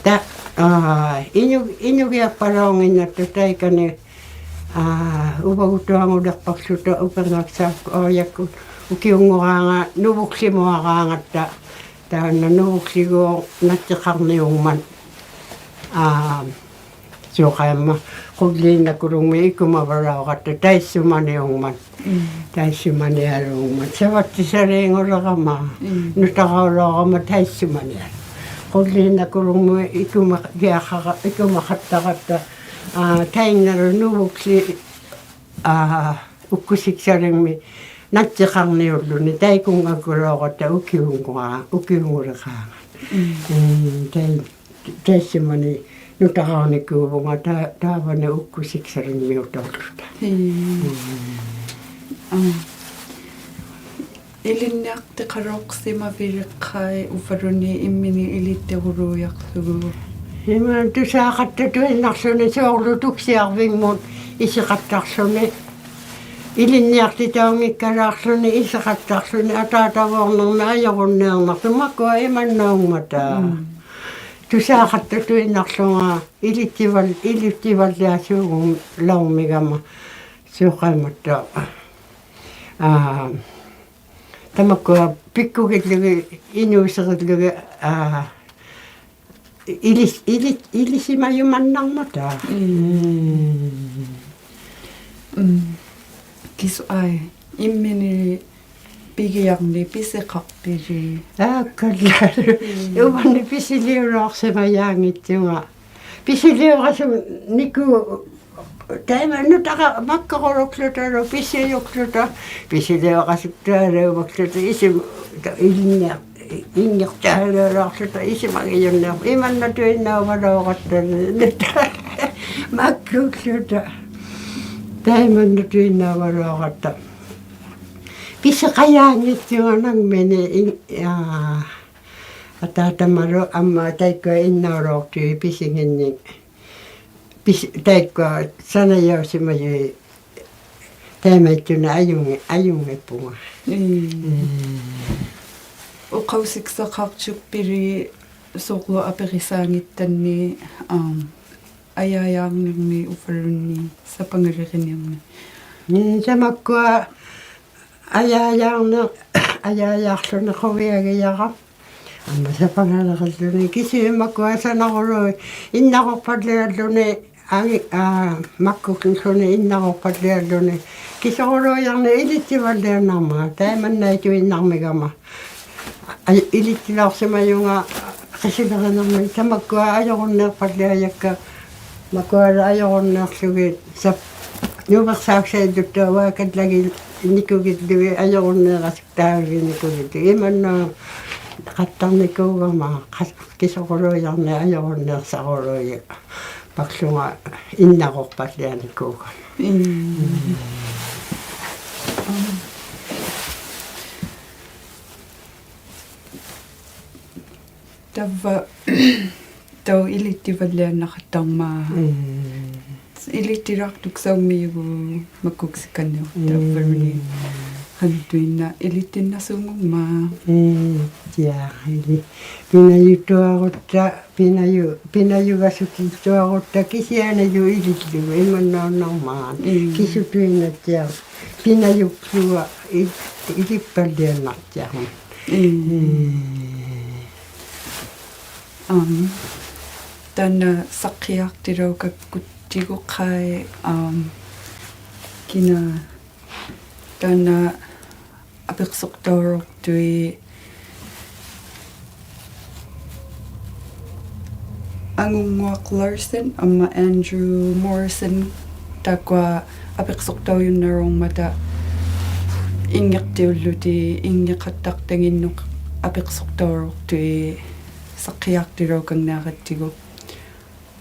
ᑕ-, ᐋ, ᐃᓄ-, ᐃᓄᒋᐊᖅᐸᓚᐅᙱᓐᓇᑦᑕ ᑕᐃᑲᓂ, ᐋ, ᐅᕙᒍᑐᐊᖑᓕᖅᐸᒃᖢᑕ ᐅᐱᕐᖓᒃᓴᒃ ᐊᐅᔭᒃᑯᑦ ᐅᑭᐅᙳᕌᖓᑦ ᓄᕗᒃᖠᒧᐊᕌᖓᑦᑕ, ᑕᐅᓇ ᓄᕗᒃᖠᒎᖅ ᓇᑦᑎᖃᕐᓂᐅᖕᒪᑦ. ᐋ, ᓲᖃᐃᒻᒪ ᖁᓪᓖᓐᓇᑯᓗᖕᒥ ᐃᑯᒪᕙᓚᐅᕋᑦᑕ ᑕᐃᔅᓱᒪᓂᐅᖕᒪᑦ. ᒻᒻ. ᑕᐃᔅᓱᒪᓂᐊᓘᖕᒪᑦ. ᓴᕙᑦᑎᓴᓕᖑᓕᕋᒪ. ᒻᒻ. ᓄᑕᕋᐅᓚᐅᕋᒪ ᑕᐃᔅᓱᒪᓂᐊᓗᒃ. ᖁᓪᓖᓐᓇᑯᓗᖕᒧᑦ ᐃᑯᒪᒋᐊᖃᕋ-, ᐃᑯᒪᖃᑦᑕᕋᑦᑕ, ᐋ, ᑕᐃᓐᓇᓗ ᓄᕗᒃᖠ-, ᐋ, ᐅᒃᑯᓯᒃᓴᓕᖕᒥ ᓇᑦᑎᖃᕐᓂᐅᓪᓗᓂ ᑕᐃᑯᙵᑯᓚᐅᕋᑦᑕ ᐅᑭᐅᙳᐊ-, ᐅᑭᐅᙳᓕᖅᑳᖓᑦ. ᒻᒻ. ᒻᒻ, ᑕᐃ-, ᑕᐃᔅᓱᒪᓂ ᓄᑕᕋᐅᓂᑰᕗᖓ ᑕ-, ᑕᕝᕙᓂ ᐅᒃᑯᓯᒃᓴᓕᖕᒥᐅᑕᐅᓪᓗᑕ. ᕼᐄ. ᒻᒻ. ᐊᒻ. ᐃᓕᓐᓂᐊᖅᑎᖃᓚᐅᖅᓯᒪᕕᓕᖅᑲᐃ ᐅᕝᕙᓘᓐᓃᑦ ᐃᒻᒥᓂᒃ ᐃᓕᑦᑎᕈᓘᔭᖅᖢᒍ? ᐃᒪᓐᓇ ᑐᓵᖃᑦᑕᑐᐃᓐᓇᖅᖢᓂ ᓲᕐᓗ ᑐᒃᓯᐊᕐᕕᖕᒧᑦ ᐃᓯᖃᑦᑕᖅᖢᓂ. ᐃᓕᓐᓂᐊᖅᑎᑕᐅᙱᒃᑲᓛᖅᖢᓂ ᐃᓯᖃᑦᑕᖅᖢᓂ ᐊᑖᑕᕗᕐᓂᕐᒥ ᐊᔪᕈᓐᓃᕐᓇᖅᑐᖅ ᒪᑯᐊ ᐃᒪᓐᓇᐅᖕᒪᑕ. ᒻᒻ. ᑐᓵᖃᑦᑕᑐᐃᓐᓇᖅᖢᖓ ᐃᓕᑦᑎᕙᓪ-, ᐃᓕᑦᑎᕙᓪᓕᐊᓲᖑᓚᐅᕐᒥᒐᒪ ᓲᖃᐃᒻᒪᑦᑕᐅᖅ. ᐋ, ᑕᒪᒃᑯᐊ ᐱᒃᑯᒋᓪᓗᒋᑦ ᐃᓅᓯᕆᓪᓗᒋᑦ, ᐋ, ᐃᓕ-, ᐃᓕ-, ᐃᓕᓯᒪᔪᒪᓐᓇᕐᒪᑕ. ᒻᒻ. ᒻᒻ. ᒻᒻ. ᑭᓱ ᐊᐃ, ᐃᒻᒥᓂᒃ ᐱᒋᐊᕐᓂᒃ ᐱᓯᖃᖅᐱᓪᓕ? ᐋᒃᑲᓪᓚᓗ. ᒻᒻ. ᐅᕙᓂ ᐱᓯᓕᐅᓚᐅᖅᓯᒪᔮᙱᑦᓱᖓ. ᐱᓯᓕᐅᕋᓱᓂᑰ ᑕᐃᒪᓐᓇ ᑕᒐ ᒪᒃᑯᕈᓗᒃᖢᑕᓗ ᐱᓯᔪᒃᖢᑕ, ᐱᓯᓕᐅᕋᓱᒃᑖᓘᒪᒃᖢᑕ ᐃᓯᒪ-, ᑕ-, ᐃᓕᓐᓂᐊ-, ᐃᙱᖅᑖᓘᓚᐅᖅᖢᑕ ᐃᓯᒪᒋᔪᓐᓂᐊᖅ, ᐃᒪᓐᓇᑐᐃᓐᓇᐅᕙᓚᐅᕋᑦᑕᓕ, ᓂᑕ, ᒪᒃᑯᒃᖢᑕ. ᑕᐃᒪᓐᓇᑐᐃᓐᓇᐅᕙᓚᐅᕋᑦᑕ. ᐱᓯᖃᔮᙱᑦᓱᖓ ᓇᖕᒥᓂᖅ ᐃᓐ-, ᐋ, ᐊᑖᑕᒪᓗ ᐊᒻᒪ ᑕᐃᒃᑯᐊ ᐃᓐᓇᐅᓚᐅᖅᑐᐃᑦ ᐱᓯᖏᓐᓂᒃ. ᐱᓯ-, ᑕᐃᒃᑯᐊ ᓴᓇᔭᐅᓯᒪᔪᐃᑦ ᑕᐃᒪᐃᑦᑐᓂᒃ ᐊᔪᙱ-, ᐊᔪᙱᑉᐳᖓ. ᒻᒻ. ᒻᒻ. ᐅᖃᐅᓯᒃᓴᖃᖅᑐᒃᐱᓕ ᓲᕐᓗ ᐊᐱᕆᓵᙱᑦᑕᓐᓂᒃ, ᐊᒻ, ᐊᔭᔮᕐᓂᕐᒥᒃ ᐅᕝᕙᓘᓐᓃᑦ ᓴᐸᖓᓕᕆᓂᕐᒥᒃ. ᓂ ᑕᒪᒃᑯᐊ ᐊᔭᔮᕐᓂ-, ᐊᔭᔮᕐᓗᓂ ᖁᕕᐊᒋᔭᕋ. ᐊᒻᒪ ᓴᐸᖓᓕᕆᓪᓗᓂ ᑭᓱ ᒪᒃᑯᐊ ᓴᓇᕈᓗᐃᑦ ᐃᓐᓇᕈᖅᐸᓪᓕᐊᓪᓗᓂ ᐊᖏ-, ᐋ, ᒪᒃᑯᒃᖢᓂ ᐃᓐᓇᕈᖅᐸᓪᓕᐊᓪᓗᓂ. ᑭᓱᕈᓘᔭᕐᓂᒃ ᐃᓕᑦᓯᕙᓪᓕᐊᓐᓇᕐᒪ, ᑕᐃᒪᓐᓇᐃᑐᐃᓐᓇᕐᒥᒐᒪ. ᐊᔾ-, ᐃᓕᑦᓯᓚᐅᖅᓯᒪᔪᖓ ᕿᓯᓕᕆᓂᕐᒥᒃ ᑕᒪᒃᑯᐊ ᐊᔪᕈᓐᓃᖅᐸᓪᓕᐊᔭᒃᑲ. ᒪᒃᑯᐊᓗ ᐊᔪᕈᓐᓃᖅᖢᒋᑦ ᓴᑉ-, ᓄᕕᖅᓵᒃᓴᐃᓪᓗᑕ ᐅᐊᑲᓪᓚᒋᓂᑯᒋᓪᓗᒋᑦ ᐊᔪᕈᓐᓃᕋᓱᒃᑖᕆᓂᑯᒋᑦ. ᐃᒪᓐᓇ ᖃᑦᑕᕐᓂᑰᒐᒪ ᖃ-, ᑭᓱᕈᓘᔭᕐᓂᒃ ᐊᔪᕈᓐᓃᖅᓴᕈᓘᔭᒃᑲ. ᐸᒃᖢᖓ ᐃᓐᓇᕈᖅᐸᓪᓕᐊᓂᑰᒐᒪ. ᒻᒻ. ᒻᒻ. ᑕᕝᕙ ᑕᐅᖅ ᐃᓕᑦᓯᕙᓪᓕᐊᓇᖃᑦᑕᕐᒪ. ᒻᒻ. ᐃᓕᑦᓯᓛᖅᑐᒃᓴᐅᒻᒥᔪᒍᑦ ᒪᒃᑯᒃᓯᑲᓐᓂᖅ. ᒻᒻ. ᑕᕝᕙᓘᓐᓃᑦ ᖃᓄᑐᐃᓐᓇᖅ ᐃᓕᑦᓯᓐᓇᓲᖑᒻᒪᑦ. ᒻᒻ, ᑭᐊ ᐃᓕ-, ᐱᓇᔪᑐᐊᕈᑦᑕ, ᐱᓇᔪ-, ᐱᓇᔪᒐᓱᑎᑐᐊᕈᑦᑕ ᑭᓯᐊᓂᓗ ᐃᓕᓪᓗᒍ ᐃᒪᓐᓇᐅᓐᓇᕐᒪᑦ. ᒻᒻ. ᑭᓱᑐᐃᓐᓇᑦᓯᐊᖅ ᐱᓇᔪᒃᖢᒐ ᐃ-, ᐃᓕᑉᐸᓪᓕᐊᓇᑦᓯᐊᕐᒪᑦ. ᒻᒻ. ᒻᒻ. ᐊᒻ, ᑖᓐᓇ ᓴᖅᑭᔮᖅᑎᓚᐅᑲᒃᑯᑦᑎᒍ ᖃᐃ, ᐊᒻ, ᑭᓇ ᑖᓐᓇ ᐊᐱᖅᓱᖅᑕᐅᓚᐅᖅᑐᐃᑦ ᐊᖑᙳᐊᖅ Larsen ᐊᒻᒪ Andrew Morrison, ᑖᒃᑯᐊ ᐊᐱᖅᓱᖅᑕᐅᔪᓐᓇᓚᐅᕐᒪᑕ ᐃᙱᖅᑎᐅᓪᓗᑎᒃ, ᐃᙱᖃᑦᑕᖅᑕᖏᓐᓄᑦ ᐊᐱᖅᓱᖅᑕᐅᓚᐅᖅᑐᐃᑦ ᓴᖅᑭᔮᖅᑎᓚᐅᑲᖕᓂᐊᕋᑦᑎᒍ.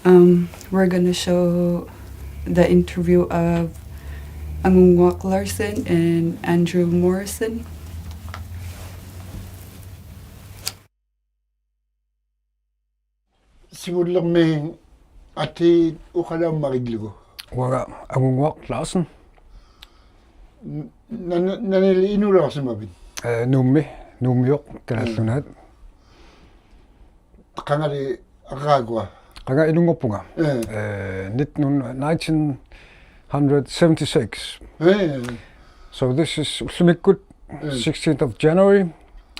Um, we're gonna show the interview of ᐊᖑᙳᐊᖅ Larsen and Andrew Morrison. ᓯᕗᓪᓕᕐᒥᒃ ᐊᑏ ᐅᖃᓚᐅᕐᒪᒋᓪᓗᒍ. ᐅᐊᒐ ᐊᖑᙳᐊᖅ Larsen. ᓇ-, ᓇ-, ᓇᓂᓕ ᐃᓅᓚᐅᖅᓯᒪᕕᑦ? ᐄ, ᓄᒻᒥ, ᓄᒻᒥᐅᖅ ᑲᓚᓪᓗᓈᑦ. ᖃᖓᓕ ᐊᕐᕌᒍᐊ? ᖃᖓ ᐃᓄᙳᖅᐳᖓ. ᐄ. ᐄ, ᓂᑦ-, ᓄ-, nineteen hundred seventy-six. ᐄ. So this is ᐅᓪᓗᒥᒃᑯᑦ, ᐄ. Sixteenth of January,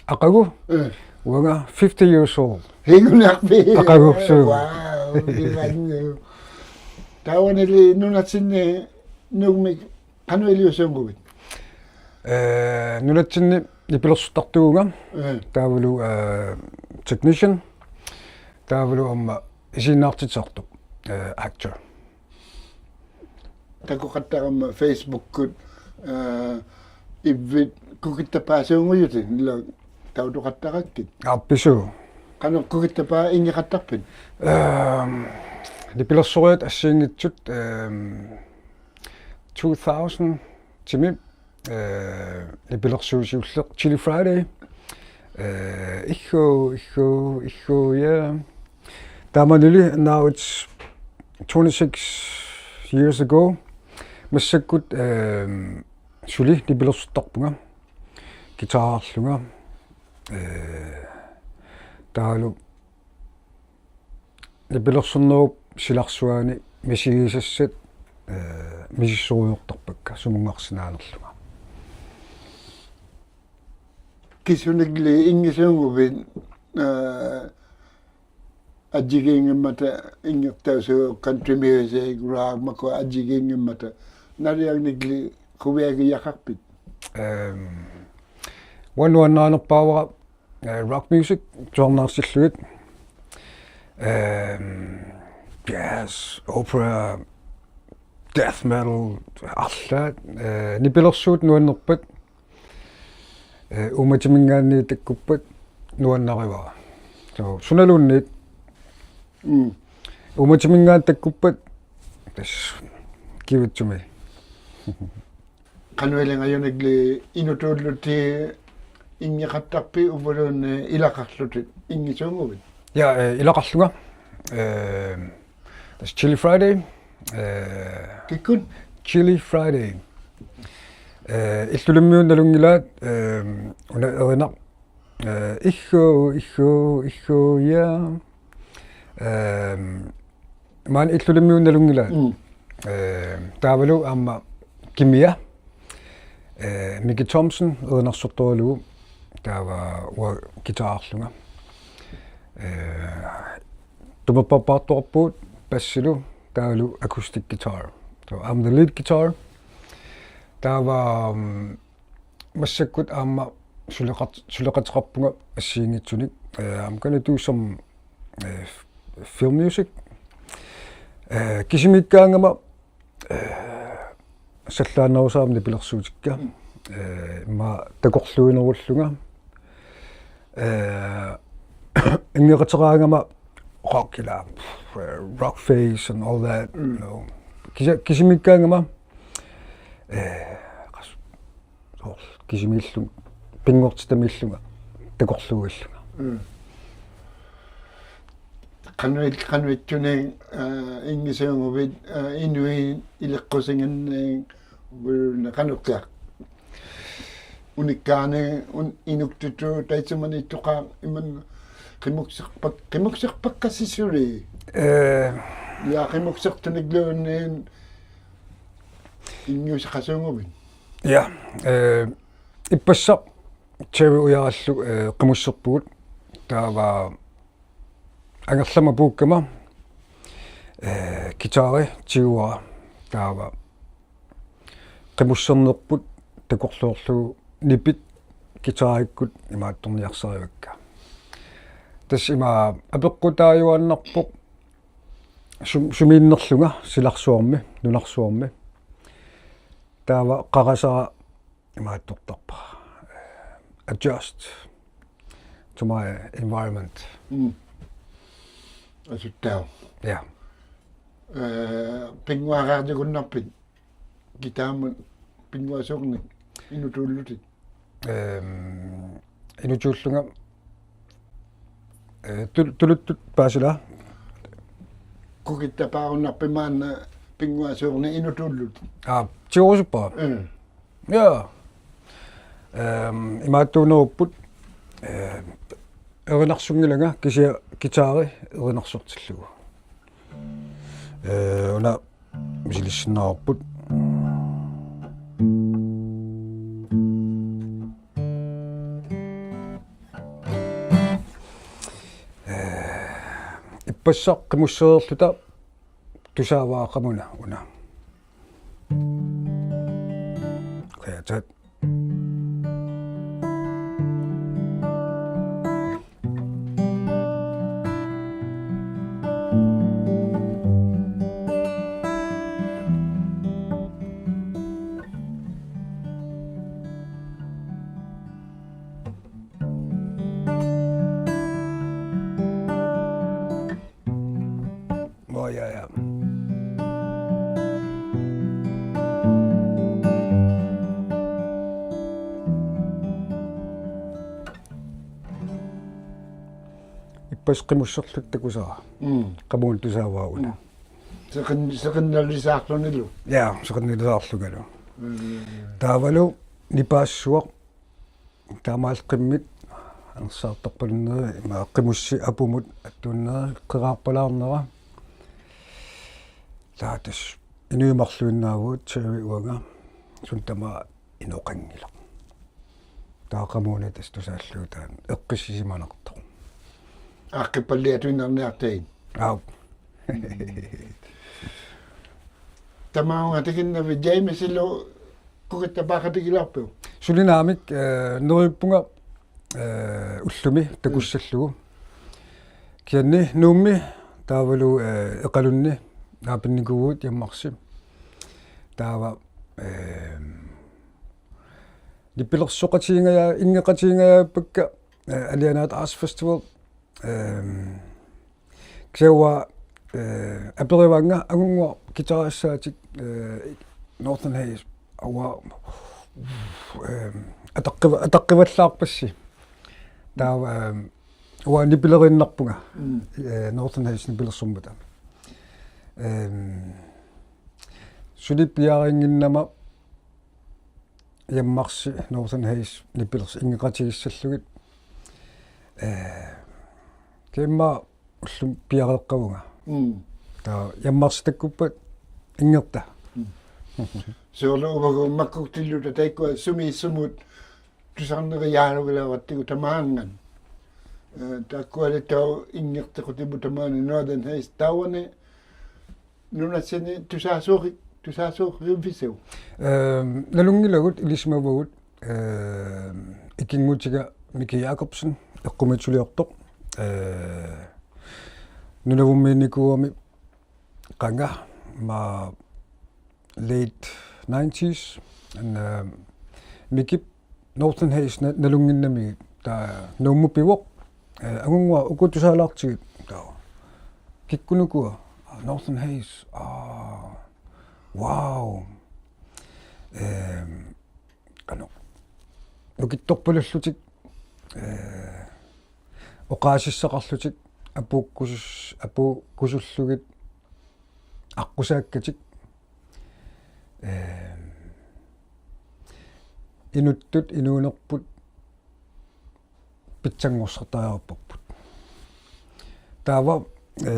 ᐊᖃᒍ. ᐄ. ᐅᐊᒐ fifty years old. ᐄ, ᓄᓇᖅᐱ. ᐊᖃᒍ, ᓱ. Wow, ᑭᕙᓐᓄ. ᑕᐅᕙᓂᓕ ᓄᓇᑦᓯᓐᓂ ᓄᒻᒥ ᖃᓄᐃᓕᐅᓲᖑᕕᑦ? ᐄ, ᓄᓇᑦᓯᓐᓂ ᓂᐱᓕᖅᓱᖅᑕᖅᑐᖓ. ᐄ. ᑖᕗᓗ, ᐄ, technician. ᑖᕗᓗ ᐊᒻᒪ ᐃᓰᓐᓈᖅᑎᑦᑎᓴᖅᑐᖅ, ᐄ, actor. ᑕᑯᖃᑦᑕᕋᒪ Facebook-ᑯᑦ, ᐄ, ᐃᕝᕕᑦ ᑯᑭᑦᑕᐹᓲᖑᔪᑎᑦ, ᐃᓛ ᑕᐅᑐᖃᑦᑕᕋᒃᑭᑦ. ᐊᐱᓱ. ᖃᓄᖅ ᑯᑭᑦᑕᐹ ᐃᙱᖃᑦᑕᖅᐱᑦ? ᐄ, ᓂᐱᓕᖅᓱᕆᐊᑦ ᐊᔅᓰᙱᑦᓱᑦ, ᐄ, two thousand-ᒥ, ᐄ, ᓂᐱᓕᖅᓲᓯᐅᓪᓕᖅ Chilly Friday. ᐄ, ᐃᒃᑰ, ᐃᒃᑰ, ᐃᒃᑰ, yeah. ᑕᒪᓂᓕ, now it's twenty-six years ago. ᒪᔅᓴᒃᑯᑦ, ᐄ, ᓱᓕ ᓂᐱᓕᖅᓱᖅᑕᖅᐳᖓ. ᑭᑖᕐᓗᖓ. ᐄ, ᑖᓗ ᓂᐱᓕᖅᓱᕐᓂᕈᑉ ᓯᓚᖅᓱᐊᓂ ᒥᓯᒌᓴᔅᓴᑦ, ᐄ, ᒥᓯᓲᕆᐅᖅᑕᖅᐸᒃᑲ ᓱᒧᙵᖅᓯᓈᓂᕐᓗᖓ. ᑭᓱᓂᒡᓕ ᐃᙱᓲᖑᕕᑦ, ᐄ, ᐊᔾᔨᒌᙱᒻᒪᑕ ᐃᙱᖅᑕᐅᓲᖅ country music, rock, ᒪᑯᐊ ᐊᔾᔨᒌᙱᒻᒪᑕ. ᓇᓕᐊᖕᓂᒡᓕ ᖁᕕᐊᒋᔭᖃᖅᐱᑦ? ᐄ, ᐅᐊᓐ ᓄᐊᓈᓂᖅᐹᕙᕋ, ᐄ, rock music, ᑐᐊᕐᓇᖅᓯᓪᓗᒋᑦ. ᐄ, jazz, opera, death metal, ᐊᕐᓛᑦ, ᐄ, ᓂᐱᓕᖅᓲᑦ ᓄᐊᓐᓂᖅᐸᑦ, ᐄ, ᐆᒪᑎᒥᙶᓐᓂ ᑕᒃᑯᑉᐸᑦ ᓄᐊᓐᓇᕆᕙᕋ. So, ᓱᓇᓘᓐᓃᑦ. ᒻᒻ. ᐆᒪᑎᒥᙶᓐᓂ ᑕᒃᑯᑉᐸᑦ, ᑕᔅ, give it to me. ᖃᓄᐃᓕᖓᔪᓂᒡᓕ ᐃᓄᑑᓪᓗᑎᒃ ᐃᙱᖃᑦᑕᖅᐱᑦ ᐅᕝᕙᓘᓐᓃᑦ ᐃᓚᖃᖅᖢᑎᒃ ᐃᙱᓲᖑᕕᑦ? Yeah, ᐄ, ᐃᓚᖃᖅᖢᖓ. ᐄ, ᑕᔅ Chilly Friday. ᐄ, ᑭᒃᑯᑦ? Chilly Friday. ᐄ, ᐃᓪᓗᓕᒻᒥᐅᑦ ᓇᓗᙱᓚᑦ, ᐄ, ᐅᓇ ᐃᕆᓇᖅ Eh, ihhu, ihhu, ihhu, ja. Ehm, maani Illulimmiut nalunngilaat. Mm. Eh, taavalu aamma Kimia. Eh, Miki Thomsen, erinarsortoralugu. Taava uanga guitarerlunga. Eh, tumapappaartuarpugut bassilu, taavalu acoustic guitar. So I'm the lead guitar. Taava, mm, massakkut aamma suleqat-, suleqateqarpunga assigiinngitsunik. Eh, I'm gonna do some, eh, f-, film music. Eh, kisimiikkaangama, eh, sallaannarusaaq nipilersuutikka. Mm. Eh, immaqa takorluuinerullunga. Eh, inngeqateqaangama rock ila, eh, rock face and all that, mm, you know. Kisi-, kisimiikkaangama, eh, qas-, soorlu kisimiillunga, pinngortitamiillunga takorluuillunga. Mm. Qanuit-, qanuittunik, eh, inngisuunguvit, eh, inuit iliqqusinginnik, una qanuqqiaq. Unikkaani, un-, inuktutut taitsumaniittuqaaq imanna qimuksiqpak-, qimuksiqpakkasi suli. Eh. Ja qimuksiqtunigluunniit inngiusiqasuunguvit. Ja, eh, ippassaq Jerry Ujarallu, eh, qimussiqpugut. Taava angerlama puukkama, eh, guitari tiguvara, taava qimussirniqput takorluuillugu nipit guitarikkut imaattorniarsarivakka. Tassa ima apeqqutaajuaannarpoq sum-, sumiinnerlunga silarsuarmi, nunarsuarmi. Taava qarasara imaattortarpara. Adjust to my environment. Mm. Asuttaaq. Ja. Eh, pinnguariarjugunnarpit? Guitarmut pinnguasuurnik inutuullutit? Ehm, inutuullunga, eh, tul-, tuluttut paasilaa. Kukittapaarunnarpit maanna pinnguasuurnik inutuullutit? Aa, tigurusuppara? Mm. Ja. Ehm, imaattuunerupput, eh, erinarsunngilanga kisianni guitari erinarsortillugu. Eh, una misilissinnaavarput. Eh, ippassaq qimussireerluta tusaavara qamuna una. Okay, that's it. Oh, yeah, yeah. Ippassaq qimussiqłutigut takusara. Mm. Qamuuna tusaavara una. Mm. Seqin-, seqinnalisaarlunilu. Ja, seqinnalisaarlungalu. Mm, ja, ja. Taavalu nipaassuaq. Taamaalluta qimmit, anersaartarpalunneri, ima qimussi apumut attuunneri, qeraarpalaarnera. Taava tassa inuit marluinnaavugut, Jerry uanga, suut tamaat inoqanngilaq. Taava qamuuna tassa tusaallugu taanna eqqissisimanartoq. Aaqqippalliatuinnarniaqtagit. Aap. Tamaunga tikinnavit Jamesilu kukittapaaqatigilaarpiuk? Suli naamik, eh, neriuppunga, eh, ullumi takussallugu. Kisianni Nuummi taavalu, eh, Iqalunni naapinnikuuvugut Jammarsi. Taava, eh, nipilersoqatigingaja-, inngeqatigingajappakka, eh, Alianaata Arts Festival. Ehm, kisianni uanga, eh, aperivaannga angunnguaq guitarissaatik, eh, Northern Haze, uanga, ehm, ataqqiva-, ataqqivallaarpassi. Taava, ehm, uanga nipileriinnarpunga, mm, eh, Northern Haze nipilersormata. Ehm, suli piaariinnginnama Jammarsi Northern Haze nipilersoq inngeqatigissallugit. ᐄ, ᑭᒪ ᐅᓪᓗᒥ ᐱᐊᕋᖅᑲᐅᖓ. ᒻᒻ. ᑕ ᔭᒻᒪᖅᓯ ᑕᑯᑉᐸᑦ ᐃᙱᖅᑕ. ᒻᒻ. ᓲᕐᓗ ᐅᕙᒍᑦ ᒪᒃᑯᒃᑎᓪᓗᑕ ᑕᐃᒃᑯᐊ ᓱᒥ ᓱᒧᑦ ᑐᓴᕐᓂᕆᔮᓗᒋᓚᐅᕋᑦᑎᒍ ᑕᒫᙵᑦ. ᐄ, ᑕᐃᒃᑯᐊᓕ ᑕᐅᖅ ᐃᙱᖅᑎᖁᑎᒧᑦ ᑕᒫᓂ Northern Haze ᑕᐅᕙᓂ ᓄᓇᑦᓯᓂ ᑐᓵᓲᕆ-, ᑐᓵᓲᕆᕕᓲᖅ. ᐄ, ᓇᓗᙱᓚᒍᑦ ᐃᓕᓯᒪᕙᒍᑦ, ᐄ, ᐃᑭᙳᑎᒐ Mickey Jacobsen, ᐃᖅᑯᒥᒃᓱᓕᐅᖅᑐᖅ, ᐄ, ᓄᓇᕗᒻᒦᓐᓂᑰᕙᒥ ᖃᖓ, ᒪ late nineties, and, ᐄ, ᒥᑭᑉ Northern Haze ᓇ-, ᓇᓗᙱᓐᓇᒥᒃ, ᑕ ᓅᒻᒧᑦ ᐱᕗᖅ, ᐄ, ᐊᖑᙳᐊᖅ ᐅᑯ ᑐᓵᓛᖅᑎᒋᑦ, ᑕ ᑭᒃᑯᓄᑯᐊ, ᐋ, Northern Haze, ᐋ, wow. ᐄ, ᖃᓄᖅ. ᓄᑭᑦᑐᖅᐸᓗᓪᓗᑎᒃ, ᐄ, ᐅᖃᓯᒃᓴᖃᖅᖢᑎᒃ, ᐊᐳᒃᑯᓱᔅ-, ᐊᐳᒃᑯᓱᓪᓗᒋᑦ, ᐊᖅᑯᓵᒃᑲᑎᒃ, ᐄ, ᐃᓄᑦᑐᑦ, ᐃᓅᓂᖅᐳᑦ, ᐱᑦᓴᙳᖅᓴᖅᑕᕆᐊᖅᐸᒃᐳᑦ. ᑕᕝᕙ, ᐄ,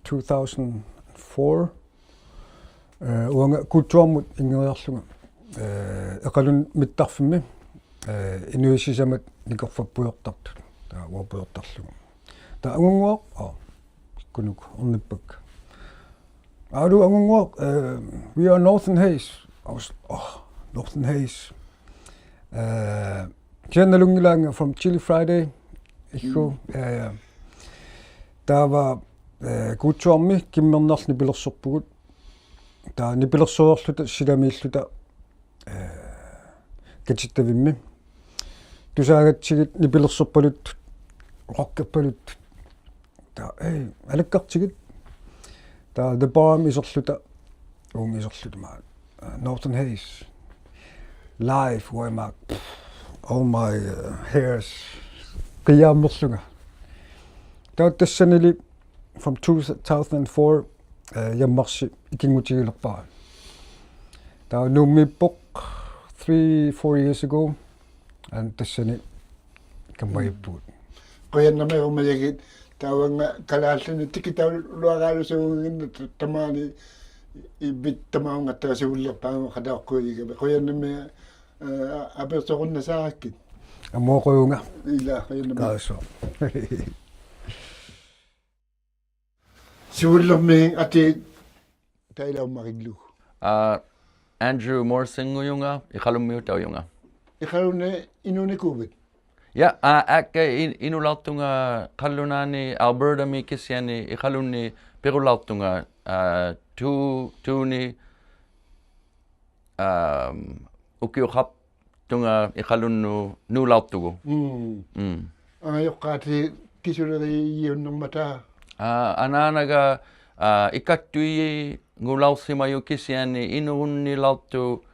two thousand four, ᐄ, ᐅᕙᖓ ᑰᑦᓱᐊᕐᒧᑦ ᐃᙱᕆᐊᖅᖢᖓ, ᐄ, ᐃᖃᓗᓐ ᒥᑦᑕᖅᕕᒻᒥ, ᐄ, ᐃᓄᐃᑦ ᓯᓴᒪᑦ ᓂᑯᖅᐸᑉᐳᔪᖅᑕᖅᑐᑦ, ᑕ ᐅᐊᐳᔪᖅᑕᕐᓗᒍ. ᑕ ᐊᖑᙳᐊᖅ, ᐋ, ᑭᒃᑯᓄᒃ, ᐅᕐᓂᑉᐸᒃᑲ. ᐊᓗ ᐊᖑᙳᐊᖅ, ᐄ, we are Northern Haze. I was, oh, Northern Haze. ᐄ, ᑭᐊ ᓇᓗᙱᓚᖓ from Chilly Friday. ᐃᓱ, ᒻᒻ. ᐄ, ᑕᕝᕙ, ᐄ, ᑰᑦᓱᐊᕐᒥ ᑭᒻᒥᕐᓇᖅ ᓂᐱᓕᖅᓱᖅᐳᒍᑦ. ᑕ ᓂᐱᓕᖅᓱᕆᖅᖢᑕ ᓯᓚᒦᖦᖢᑕ, ᐄ, ᑲᑎᑦᑕᕕᒻᒥ. ᑐᓵᒐᑦᓯᒋᑦ ᓂᐱᓕᖅᓱᖅᐸᓗᑦ, rock-ᐃᖅᐸᓗᑦ. ᑕ, ᐄ, ᐊᓚᒃᑲᖅᑎᒋᑦ. ᑕ The Bomb ᐃᓯᖅᖢᑕ, ᐆᒻ ᐃᓯᖅᖢᑕ ᒫ, ᐋ, Northern Haze. Live, ᐅᐊᐃᒫᒃ, all my, uh, hairs ᕿᔮᒻᒥᖅᖢᖓ. ᑕ ᑕᔅᓴᓂᓕ from two thousand four, ᐄ, ᔭᒻᒪᖅᓯ ᐃᑭᙳᑎᒋᓕᖅᐸᕋ. ᑕ ᓅᒻᒦᑉᐳᖅ three, four years ago, and ᑕᔅᓴᓂ ᑲᒪᔨᑉᐳᒍᑦ. ᖁᔭᓐᓇᒦᒃ ᐅᒪᔭᒋᑦ, ᑕᕝᕙᙵ ᑲᓛᓪᓗᓂ ᑎᑭᑕᐅᓗᐊᕌᓗᓲᖑᙱᓐᓇᑦ ᑕᒫᓂ ᐃᕝᕕᑦ ᑕᒪᐅᖓᑦᑕᕋ ᓯᕗᓪᓕᖅᐹᖑᖃᑦᑕᖅ ᖁᔭᕆᒐᒪ. ᖁᔭᓐᓇᒦᒃ, ᐋ, ᐊᐱᖅᓱᕈᓐᓇᓵᕋᒃᑭᑦ. ᐊᒻᒪ ᖁᔭᕈᖓ. ᐃᓛ, ᖁᔭᓐᓇᒦᒃ. ᑳᓱ. ᓯᕗᓪᓕᕐᒥ ᐊᑏ ᑕᐃᓚᐅᒻᒪᕆᒡᓗᒍ. ᐋ, Andrew Morrison-ᖑᔪᖓ, ᐃᖃᓗᒻᒥᐅᑕᐅᔪᖓ. ᐃᖃᓗᓐᓂ ᐃᓅᓂᑰᕕᑦ? Yeah, ᐋ, ᐋᒃᑲ ᐃᓐ-, ᐃᓄᓚᐅᖅᑐᖓ ᖃᓪᓗᓈᓂ Alberta-ᒥ ᑭᓯᐊᓂ ᐃᖃᓗᓐᓂ ᐱᕈᓚᐅᖅᑐᖓ, ᐋ, ᑐ-, ᑐᓂ, ᐋ, ᐅᑭᐅᖃᖅᑐᖓ ᐃᖃᓗᓐᓄᑦ ᓅᓚᐅᖅᑐᒍᑦ. ᒻᒻ. ᒻᒻ. ᐊᖓᔪᖅᑳᑎᑦ ᑭᓱᓕᕆᔨᐅᓐᓂᕐᒪᑕ? ᐋ, ᐊᓈᓇᒐ, ᐋ, ᐃᑲᒃᑐᐃᔨᖑᓚᐅᖅᓯᒪᔪᖅ ᑭᓯᐊᓂ ᐃᓅᓂᓚᐅᖅᑐᖅ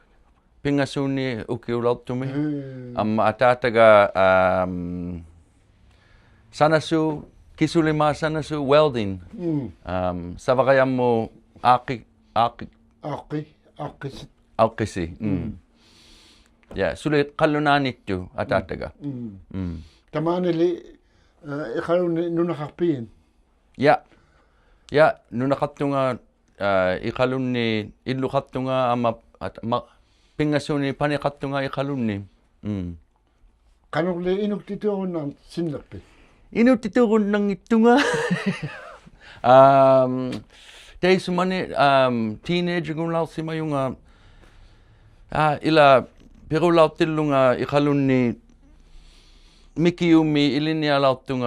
ᐱᖓᓱᓂᒃ ᐅᑭᐅᓚᐅᖅᑐᒥ. ᒻᒻ. ᐊᒻᒪ ᐊᑖᑕᒐ, ᐊᒻ, ᓴᓇᓲᑦ, ᑭᓱᓕᒫᑦ ᓴᓇᓲᑦ welding. ᒻᒻ. ᐊᒻ, ᓴᕙᕋᔭᒻᒧᑦ ᐋᖅᑭ-, ᐋᖅᑭ-, ᐋᖅᑭ-, ᐋᖅᑭᓯ. ᐋᖅᑭᓯ, ᒻᒻ. ᒻᒻ. Yeah, ᓱᓕ ᖃᓪᓗᓈᓂᑦᑐᖅ ᐊᑖᑕᒐ. ᒻᒻ. ᒻᒻ. ᑕᒫᓂᓕ, ᐋ, ᐃᖃᓗᓐᓂ ᓄᓇᖃᖅᐲᑦ? Yeah. Yeah, ᓄᓇᖃᖅᑐᖓ, ᐋ, ᐃᖃᓗᓐᓂ ᐃᓪᓗᖃᖅᑐᖓ ᐊᒻᒪ, ᐊᑦ-, ᒪ-, ᐱᖓᓱᓂᒃ ᐸᓂᖃᖅᑐᖓ ᐃᖃᓗᓐᓂ. ᒻᒻ. ᖃᓄᕐᓕ ᐃᓄᒃᑎᑑᕈᓐᓇᖅᓯᓐᓂᖅᐱᑦ? ᐃᓄᒃᑎᑑᕈᓐᓇᙱᑦᑐᖓ. ᐊᒻ, ᑕᐃᔅᓱᒪᓂ, ᐊᒻ, teenager-ᖑᓚᐅᖅᓯᒪᔪᖓ, ᐋ, ᐃᓛ ᐱᕈᓚᐅᖅᑎᓪᓗᖓ ᐃᖃᓗᓐᓂ ᒥᑭᐅᒻᒥ ᐃᓕᓐᓂᐊᓚᐅᖅᑐᖓ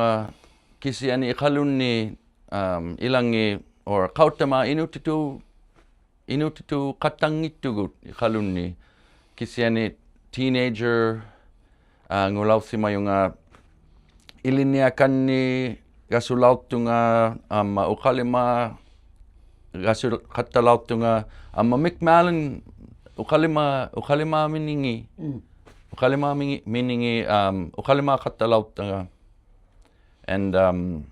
ᑭᓯᐊᓂ ᐃᖃᓗᓐᓂ, ᐊᒻ, ᐃᓚᖏᑦ, or ᖃᐅᑦᑕᒫᑦ ᐃᓄᒃᑎᑑ-, ᐃᓄᒃᑎᑑᖃᑦᑕᙱᑦᑐᒍᑦ ᐃᖃᓗᓐᓂ. ᑭᓯᐊᓂ teenager, ᐋ, ᖑᓚᐅᖅᓯᒪᔪᖓ ᐃᓕᓐᓂᐊᒃᑲᓐᓂᖅ ᒐᓱᓚᐅᖅᑐᖓ, ᐊᒻᒪ ᐅᖃᓕᒫ ᒐᓱᖃᑦᑕᓚᐅᖅᑐᖓ, ᐊᒻᒪ McMillan ᐅᖃᓕᒫ, ᐅᖃᓕᒫᒥᓂᖏ, ᒻᒻ. ᐅᖃᓕᒫᒥᓂᖏ, ᐊᒻ, ᐅᖃᓕᒫᖃᑦᑕᓚᐅᖅᑐᖓ. And, um,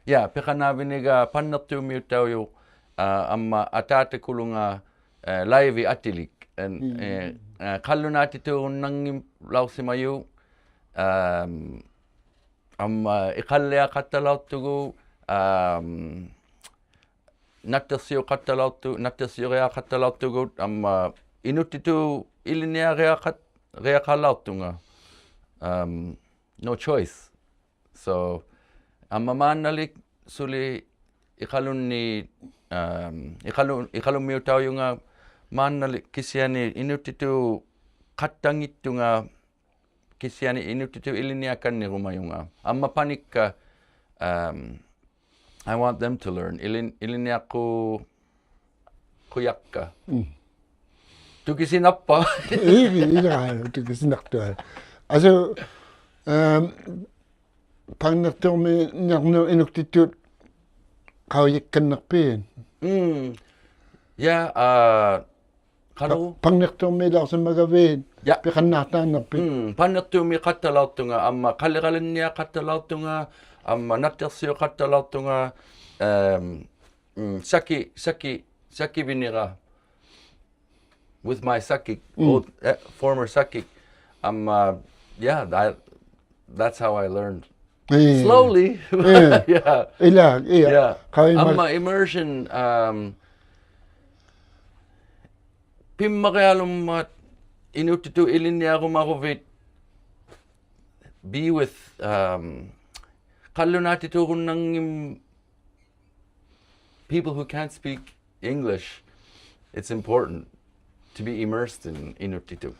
yeah, ᐱᖃᓈᕕᓂᒐ ᐸᓐᓂᖅᑑᒥᐅᑕᐅᔪᖅ, ᐋ, ᐊᒻᒪ ᐊᑖᑕᑯᓗᖓ, ᐋ, live-ᐃᑦ ᐊᑎᓕᒃ. And, ᒻᒻ. ᐄ, ᐋ, ᖃᓪᓗᓈᑎᑑᕈᓐᓇᙱᓚᐅᖅᓯᒪᔪᖅ, um, amma iqalliaqattalauqtugut, am, nattiqsiuqattalauqtu-, nattiqsiuriaqattalauqtugut, amma inuktitut ilinniariaqat-, riaqalauqtunga. Am, no choice. So, amma maannalik suli iqalunni, am, iqalu-, iqalummiutaujunga maannalik kisiani inuktitut qattanngittunga kisiani inuktitut ilinniakannirumajunga. Amma panikka, am, I want them to learn. Ilin-, ilinniaqqujakka. Mm. Tukisinaqpa. Ii, ii, ii, tukisinaqtuq. Asu, am, pangniqtuqmi niarnut inuktitut qaujikkannaqpit. Mm. Yeah, uh, Qalu? Pa-, pangniqtuqmilauqsimagavit. Yeah. Piqannaaqtaannaqpit. Mm, pangniqtuqmiqattalauqtunga amma qaliqalinniaqattalauqtunga amma nattiqsiuqattalauqtunga, um, mm, saki, saki, sakiviniq. With my sakik, mm, old, uh, former sakik. Amma, yeah, that, that's how I learned. Ii. Slowly. Ii. Yeah. Ila, ii. Yeah. Qaima- Amma immersion, um, pimmarialummat inuktitut ilinniarumaguvit, be with, um, qallunaatituurunnanngim people who can't speak English, it's important to be immersed in inuktitut.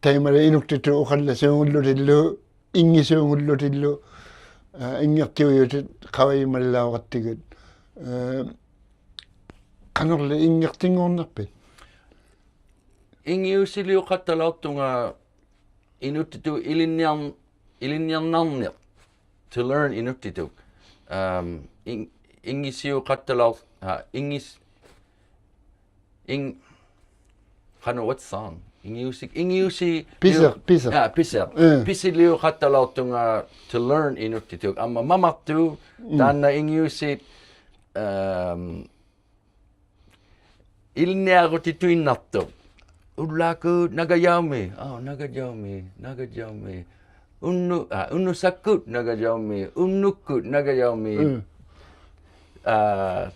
Taimali inuktitut uqallasuungullutillu, inngisuungullutillu, aa, inngiqtiujutit qaujimalauqattigit. Aa, qanuqli inngiqtinngurnaqpit? Inngiusiliuqattalauqtunga inuktitut ilinniar-, ilinniarnarniq. To learn inuktitut. Um, in-, inngisiuqattalauq-, uh, inngis-, in-, qanuq, what song? Inngiusi-, inngiusi-, Pisiq, pisiq. Yeah, pisiq. Eh. Pisiliuqattalauqtunga to learn inuktitut. Amma mamaqtut, mm, taanna inngiusit, um, ilinniarutituinnaqtuq. Ullaakkut nagajaumi. Oh, nagajaumi, nagajaumi. Unnu-, ah, unnusakkut nagajaumi. Unnukkut nagajaumi. Mm. Ah,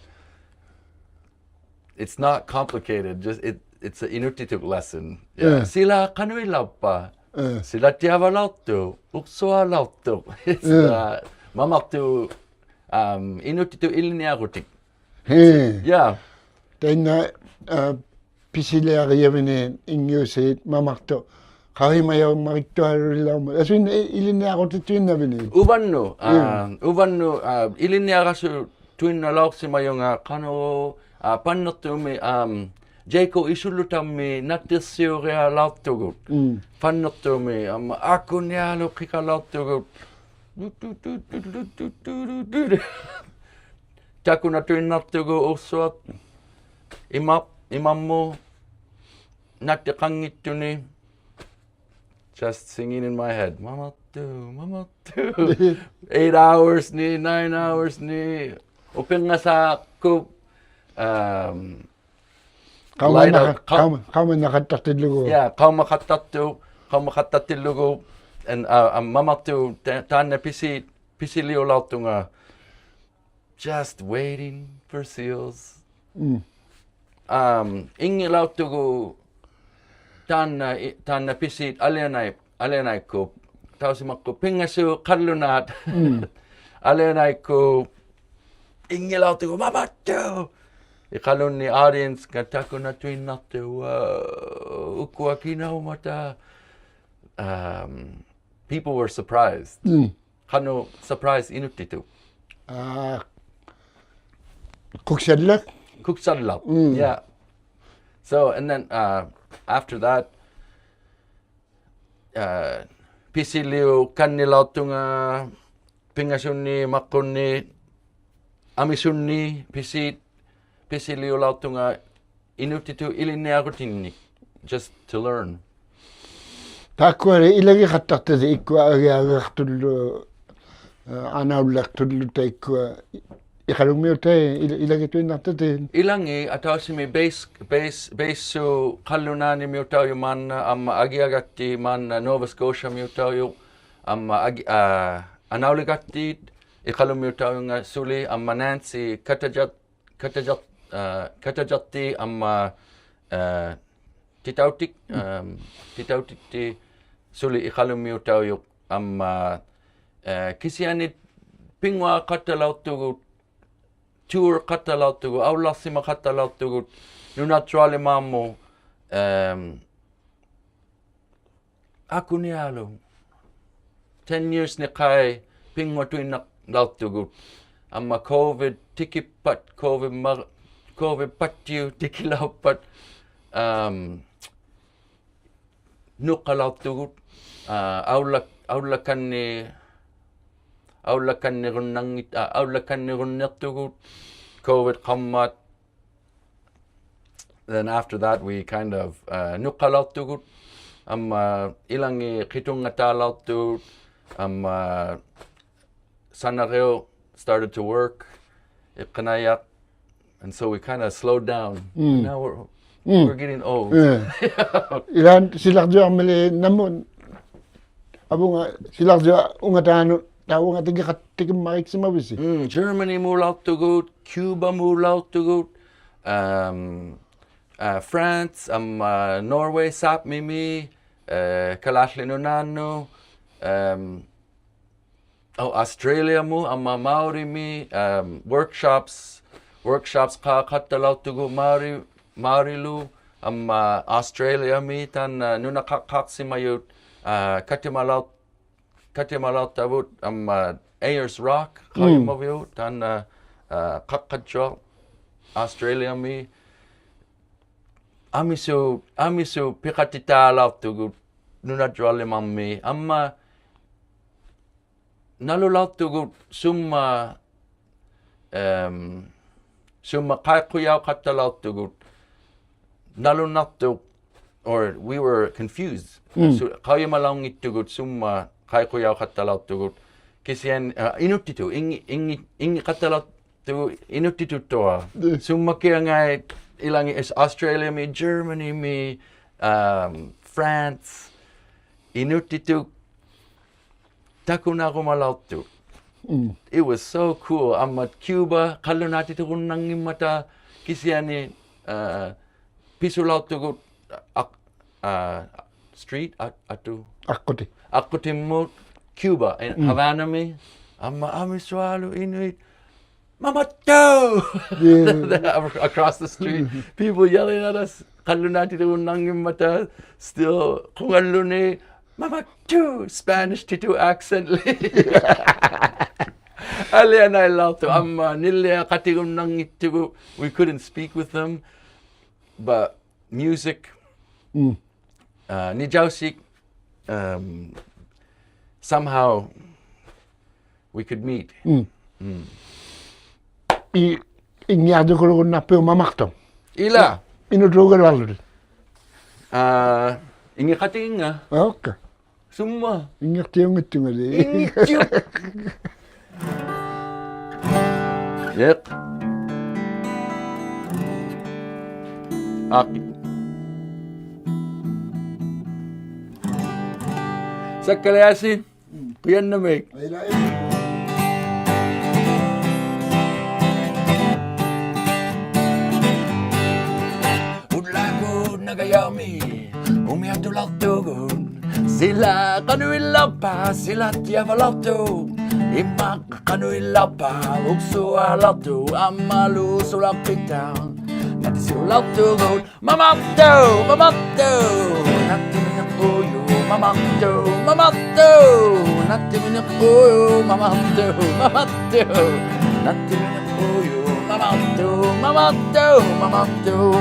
it's not complicated. Just it, it's an Inuktitut lesson. Yeah. Mm. Sila qanuilauppa. Mm. Sila tiavalauqtuq. Uqsualauqtuq. It's, mm, uh, mamaqtut, um, Inuktitut ilinniarutik. Hii. Yeah. Taanna, aa, pisiliarijavini inngiusiit mamaqtut. Qaujimajaummariktualuilaurmat. Asu i-, ilinniarutituinnavini. Uvannut, aa, mm, uvannut, aa, ilinniarasuttuinnalauqsimajunga qanuq, aa, panniqtuumi, um, Jacob Isullutammi nattiqsiurialauqtugut. Mm. Panniqtuumi, um, akunialuqikalauqtugut. Takunatuinnaqtugut uqsuat. Ima-, imammut. Nattiqanngittuni. Just singing in my head. Mamaqtut, mamaqtut. Eight hours ni, nine hours ni. Upingasaqqup, um, Qauma-, later, naqa-, qa-, qauma-, qaumaqattaqtillugu. Yeah, qaumaqattaqtu-, qaumaqattaqtillugu, and, uh, um, mamaqtut ta-, taanna pisi-, pisiliulauqtunga. Just waiting for seals. Mm. Um, inngilauqtugut taanna, i-, taanna pisiit alianai-, alianaikkup. Tausimaqqut pingasuq qallunaat. Mm. Alianaikkup inngilauqtugut, mamaqtut! Iqalunni audience-nga takunatuinnaqtugut, wow, ukua kinaumata. Um, people were surprised. Mm. Qanuq surprise Inuktitut? Aa, kuksallak? Kuksallak. Mm. Yeah. So, and then, uh, after that, uh, pisiliukannilauqtunga, pingasunni, maqqunni, amisunni, pisi-, pisiliulauqtunga, Inuktitut ilinniarutinnik, just to learn. Taakkuali ilagiqattaqtasi ikkua agiagaqtullu, aa, anaullaqtullu taikkua iqalummiutai ila-, ilagituinnaqtati. Ilangit atausimi base, base, base-sut qallunaanimiutaujuq maanna, amma agiagaqti maanna Nova Scotia-miutaujuq, amma agi-, aa, ᐊᓇᐅᓕᖃᑎᑦ ᐃᖃᓗᒻᒥᐅᑕᐅᔪᖓ ᓱᓕ, ᐊᒻᒪ Nancy ᑲᑕᔾᔭ-, ᑲᑕᔾᔭ-, ᐋ, ᑲᑕᔾᔭᑎ, ᐊᒻᒪ, ᐋ, ᑎᑕᐅᑎᒃ, ᐋ, ᑎᑕᐅᑎᑦᑎ ᓱᓕ ᐃᖃᓗᒻᒥᐅᑕᐅᔪᖅ, ᐊᒻᒪ, ᐋ, ᑭᓯᐊᓂ ᐱᙳᐊᖃᑦᑕᓚᐅᖅᑐᒍᑦ, tour-ᖃᑦᑕᓚᐅᖅᑐᒍᑦ, ᐊᐅᓪᓚᖅᓯᒪᖃᑦᑕᓚᐅᖅᑐᒍᑦ, ᓄᓇᕐᔪᐊᓕᒫᒧᑦ, ᐊᒻ, ᐊᑯᓂᐊᓗᒃ. Ten years-ᓂᖃᐃ ᐱᙳᐊᑐᐃᓐᓇᓚᐅᖅᑐᒍᑦ. ᐊᒻᒪ COVID ᑎᑭᑉᐸᑦ, COVID ᒪ-, COVID ᐸᑦᑎᐅᑉ ᑎᑭᓚᐅᑉᐸᑦ, ᐊᒻ, ᓄᖅᑲᓚᐅᖅᑐᒍᑦ, ᐋ, ᐊᐅᓪᓚ-, ᐊᐅᓪᓚᒃᑲᓐᓂ-, ᐊᐅᓪᓚᒃᑲᓐᓂᕈᓐᓇᙱ-, ᐋ, ᐊᐅᓪᓚᒃᑲᓐᓂᕈᓐᓃᖅᑐᒍᑦ, COVID ᖃᒻᒪᑦ. Then after that, we kind of, ᐋ, ᓄᖅᑲᓚᐅᖅᑐᒍᑦ, ᐊᒻᒪ ᐃᓚᖏᑦ ᕿᑐᕐᖓᑖᓚᐅᖅᑐᑦ, ᐊᒻᒪ ᓴᓇᕆᐅᑉ started to work, ᐃᖅᑲᓇᐃᔭᖅ, and so we kinda slowed down. Mm. Now we're, mm, we're getting old. ᐄ. ᐃᓛᓐ ᓯᓚᕐᔪᐊᕐᒥᓕ ᓇᒧᑦ, ᐊᐳᖓ ᓯᓚᕐᔪᐊᖑᖓᑖᓄᑦ, ᑕᐅᖓ ᑎᑭᖃ-, ᑎᑭᒻᒪᕆᒃᓯᒪᕕᓯ? Mm, Germany-ᒨᓚᐅᖅᑐᒍᑦ, Cuba-ᒨᓚᐅᖅᑐᒍᑦ, ᐊᒻ, ᐋ, France, ᐊᒻ, ᐋ, Norway, Sápmimi, ᐋ, ᑲᓛᖠᑦ ᓄᓇᓐᓄᑦ, ᐊᒻ, ᐆ, Australia-ᒧᑦ, ᐊᒻᒪ Māori-ᒥ, ᐊᒻ, workshops, workshops-ᖃᖃᑦᑕᓚᐅᖅᑐᒍᑦ Māori, Māori-ᓗ, ᐊᒻᒪ Australia-ᒥ, ᑖᓐᓇ ᓄᓇᖃᖅᑳᖅᓯᒪᔪᑦ, ᐋ, ᑲᑎᒪᓚᐅ-, ᑲᑎᒪᓚᐅᖅᑕᕗᑦ, ᐊᒻᒪ Ayers Rock, mm, ᖃᐅᔨᒪᕕᐅᒃ, ᑖᓐᓇ, ᐋ, ᖃᖅᑲᔾᔪᐊᖅ Australia-ᒥ. ᐊᒥᓲᑦ, ᐊᒥᓲᑦ ᐱᖃᑎᑖᓚᐅᖅᑐᒍᑦ ᓄᓇᕐᔪᐊᓕᒫᒥ, ᐊᒻᒪ ᓇᓗᓚᐅᖅᑐᒍᑦ ᓱᒻᒪ, ᐊᒻ, ᓱᒻᒪ ᖃᐃᖁᔭᐅᖃᑦᑕᓚᐅᖅᑐᒍᑦ ᓇᓗᓇᖅᑐᖅ, or we were confused. Mm. ᓱ-, ᖃᐅᔨᒪᓚᐅᙱᑦᑐᒍᑦ ᓱᒻᒪ ᖃᐃᖁᔭᐅᖃᑦᑕᓚᐅᖅᑐᒍᑦ. ᑭᓯᐊᓂ, ᐋ, ᐃᓄᑦᑎᑐᑦ, ᐃᙱ-, ᐃᙱ-, ᐃᙱᖃᑦᑕᓚᐅᖅᑐᒍᑦ ᐃᓄᑦᑎᑐᑦᑐᐊᖅ. ᓱᒻᒪᑭᐊᖓᐃ ᐃᓚᖏᑦ Australia-ᒥ, Germany-ᒥ, ᐊᒻ, France, ᐃᓄᑦᑎᑐᑦ ᑕᑯᓈᕈᒪᓚᐅᖅᑐᑦ. Mm. It was so cool. ᐊᒻᒪ Cuba, ᖃᓪᓗᓈᑎᑐᕈᓐᓇᙱᒻᒪᑕ, ᑭᓯᐊᓂ, ᐋ, ᐱᓱᓚᐅᖅᑐᒍᑦ ᐊᖅ-, ᐋ, street, ᐊᑦ-, ᐊᑐ. ᐊᖅᑯᑎ. ᐊᖅᑯᑎᒧᑦ, Cuba, ᐃ-, mm, Havana-ᒥ, ᐊᒻᒪ ᐊᒥᓱᐊᓗᒃ ᐃᓄᐃᑦ, "ᒪᒪᑦᑑ!" Yeah. Across the street, mm, people yelling at us. ᖃᓪᓗᓈᑎᑐᕈᓐᓇᙱᒻᒪᑕ, still ᖁᖓᓪᓗᓂ, "ᒪᒪᑦᑑ!" Spanish-ᑎᑐᑦ accent-ᓕ. ᐊᓕᐊᓇᐃᓚᐅᖅᑐᖅ, ᐊᒻᒪ ᓂᓪᓕᐊᖃᑎᒍᓐᓇᙱᑦᑐᒍᑦ, we couldn't speak with them, but music, mm, ᐋ, ᓂᔭᐅᓯᒃ, um, somehow we could meet. Mm. Mm. ᐃ-, ᐃᙱᐊᕐᔪᑯᓗᒍ ᓇᐱᐅᒃ ᒪᒪᖅᑐᖅ. ᐃᓛ. ᐃᓄᒃᑑᒐᓗᐊᕐᓗᑎᑦ. ᐋ, ᐃᙱᖃᑎᒋᙵ. ᐋ, okay. ᓱᒻᒪ. ᐃᙱᖅᑎᐅᙱᑦᑐᖓᓕ. ᐃᙱᑦᑎᐅᖅ. ᐃᖅ. ᐋᖅᑭ. ᓴᒃᑲᓕᐊᓯ. ᖁᔭᓐᓇᒦᒃ. ᐅᓪᓛᒃᑯᑦ ᓇᒐᔭᒥ ᐅᒥᐊᖅᑐᓚᐅᖅᑐᒍᑦ. ᓯᓚ ᖃᓄᐃᓚᐅᖅᐸᑦ, ᓯᓚᑦᑎᐊᕙᓚᐅᖅᑐᖅ. ᐃᒪᖅ ᖃᓄᐃᓚᐅᖅᐸᑦ, ᐅᖅᓱᐊᓚᐅᖅᑐᖅ, ᐊᒻᒪᓗ ᓱᓚᖅᐱᑕ. ᓇᑎᓯᐅᓚᐅᖅᑐᒍᑦ. ᒪᒪᖅᑑ, ᒪᒪᖅᑑ. ᓇᑎᒥᓂᖅᑰᔪᖅ, ᒪᒪᖅᑑ, ᒪᒪᖅᑑ. ᓇᑎᒥᓂᖅᑰᔪᖅ, ᒪᒪᖅᑑ, ᒪᒪᖅᑑ. ᓇᑎᒥᓂᖅᑰᔪᖅ, ᒪᒪᖅᑑ, ᒪᒪᖅᑑ, ᒪᒪᖅᑑ.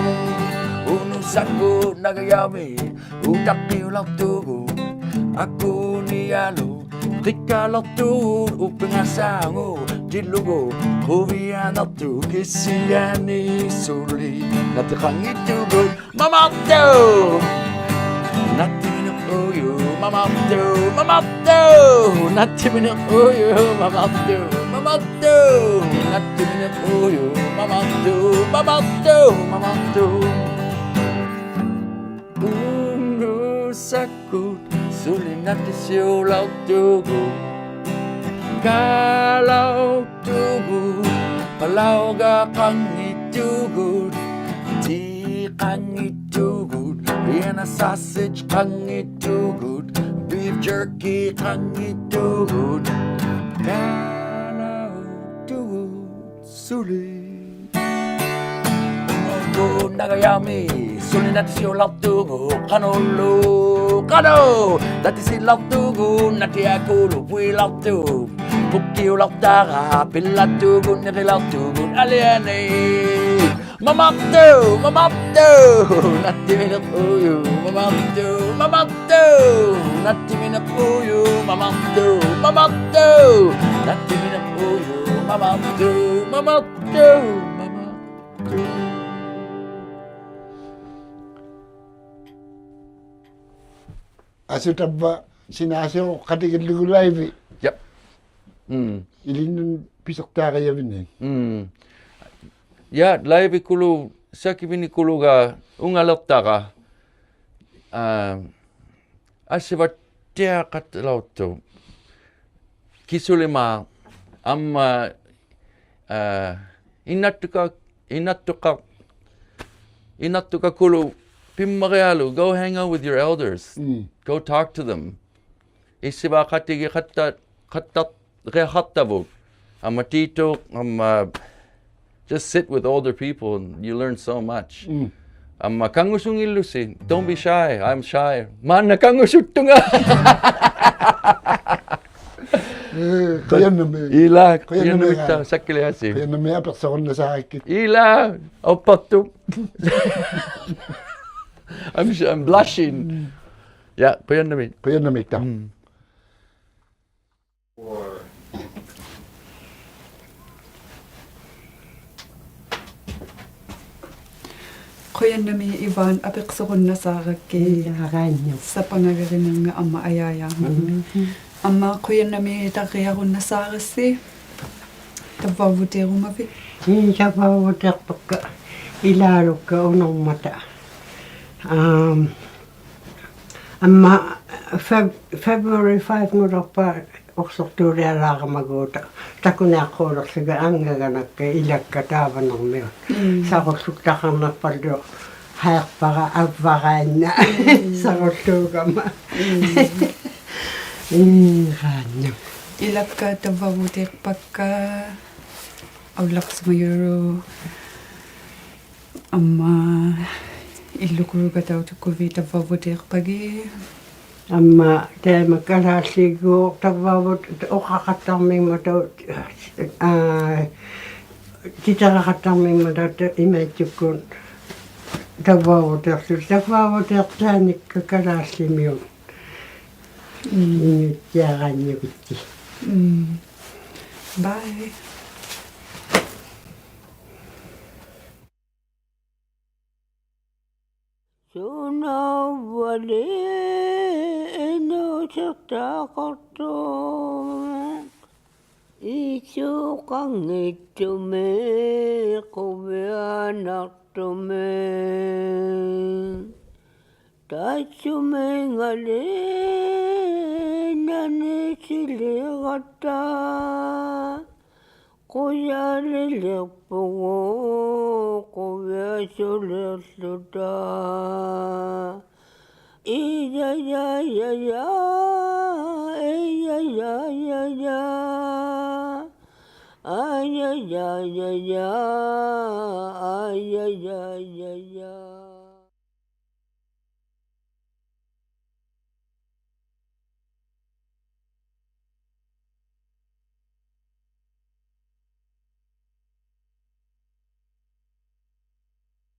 ᐅᓄᓴᒃᑯᑦ ᓇᒐᔭᒥ ᐅᑕᖅᑭᐅᓚᐅᖅᑐᒍᑦ. ᐊᑯᓂᐊᓗᒃ ᕿᒃᑲᓚᐅᖅᑐᒍᑦ, ᐅᐱᖓᓵᖑᑎᓪᓗᒍ, ᖁᕕᐊᓇᖅᑐᖅ ᑭᓯᐊᓂ ᓱᓕ ᓇᑎᖃᙱᑦᑐᒍᑦ. ᒪᒪᖅᑑ! ᓇᑎᒥᓂᖅᑰᔪᖅ, ᒪᒪᖅᑑ, ᒪᒪᖅᑑ! ᓇᑎᒥᓂᖅᑰᔪᖅ, ᒪᒪᖅᑑ, ᒪᒪᖅᑑ! ᓇᑎᒥᓂᖅᑰᔪᖅ, ᒪᒪᖅᑑ, ᒪᒪᖅᑑ, ᒪᒪᖅᑑ! ᐅᓄᓴᒃᑯᑦ ᓱᓕ ᓇᑎᓯᐅᓚᐅᖅᑐᒍᑦ. Kalautugut, palauga qangitugut, tea qangitugut, Vienna sausage qangitugut, beef jerky qangitugut, kalautugut suli. Nagayami, suli natisiulautugut, qanulu, qanu, natisiulautugut, natiakulu, puilautugut, pukiulautugut, pilatugut, niqilautugut, aliani. Mamaqtu, mamaqtu, natiminiq uyu, mamaqtu, mamaqtu, natiminiq uyu, mamaqtu, mamaqtu, natiminiq uyu, mamaqtu, mamaqtu, mamaqtu. Asu tavva, sinaasiuqatigillugu laivi. Yep. Mm. Ilinnun pisiqtaariavini. Mm. Ja, laivikulu, sakivinikuluga, ungaliqtara. Aa, asivattiaqatilautu. Kisulimaa, amma, aa, inattuka, inattuka, inattukakulu, pimmarialu, go hang out with your elders. Mm. Go talk to them. Isivaqatigi qatta, qatta, qattavut. Amma titu, amma, just sit with older people and you learn so much. Mm. Amma kangusungillusi, don't be shy, I'm shy. Maanna kangusuttunga. Eh, qujanami. Ila, qujanami, qujanami ta, sakkiliasi. Qujanami apiqsuqunnasaarakkit. Ila, uppattu. I'm, I'm blushing. Mm. Ja, qujanami. Qujanami ta. Mm. Qujanami Ivan apiqsuqunnasaarakkit. Ilaaraannu. Sapangaririnirmi amma ajaajaammik. Mm. Amma qujanami tarriarunnasaarassi. Tavvauvutirumavit. Ii, tavvauvutirpakka ilaalukka unurmata. Um, Amma Feb-, February five-ngulirpa uqsuqtuulialaaramaguuta takuniaqquuliqłiga angaganakka ilakka taavanirmiut. Mm. Sarułłuktaqarniqpallu haiqpara avvarainna. Mm. Sarułłuugama. Mm. Ii, qaannam. Ilakka tavvauvutirpakka aullaqsimajuru. Amma illukurugatautukkuvit tavvauvutirpagi. Amma taima kalaalliiguuq tavvauvut uqaqattarmingmataut, aa, titiraqattarmingmataut imaittukkut tavvauvutirlu, tavvauvutirtaanikka kalaallimiut. Mm. Inuttiaraannivitti. Mm. Bye. Sunavali inuusiqtaqartuq, isuqanngittumik quvianaqtumik. Tassumik ngali nanisiliqatta, qujalilirpugut quviasuliqłuta. Iyayayaya, iyayayaya, ayayayaya, ayayayaya.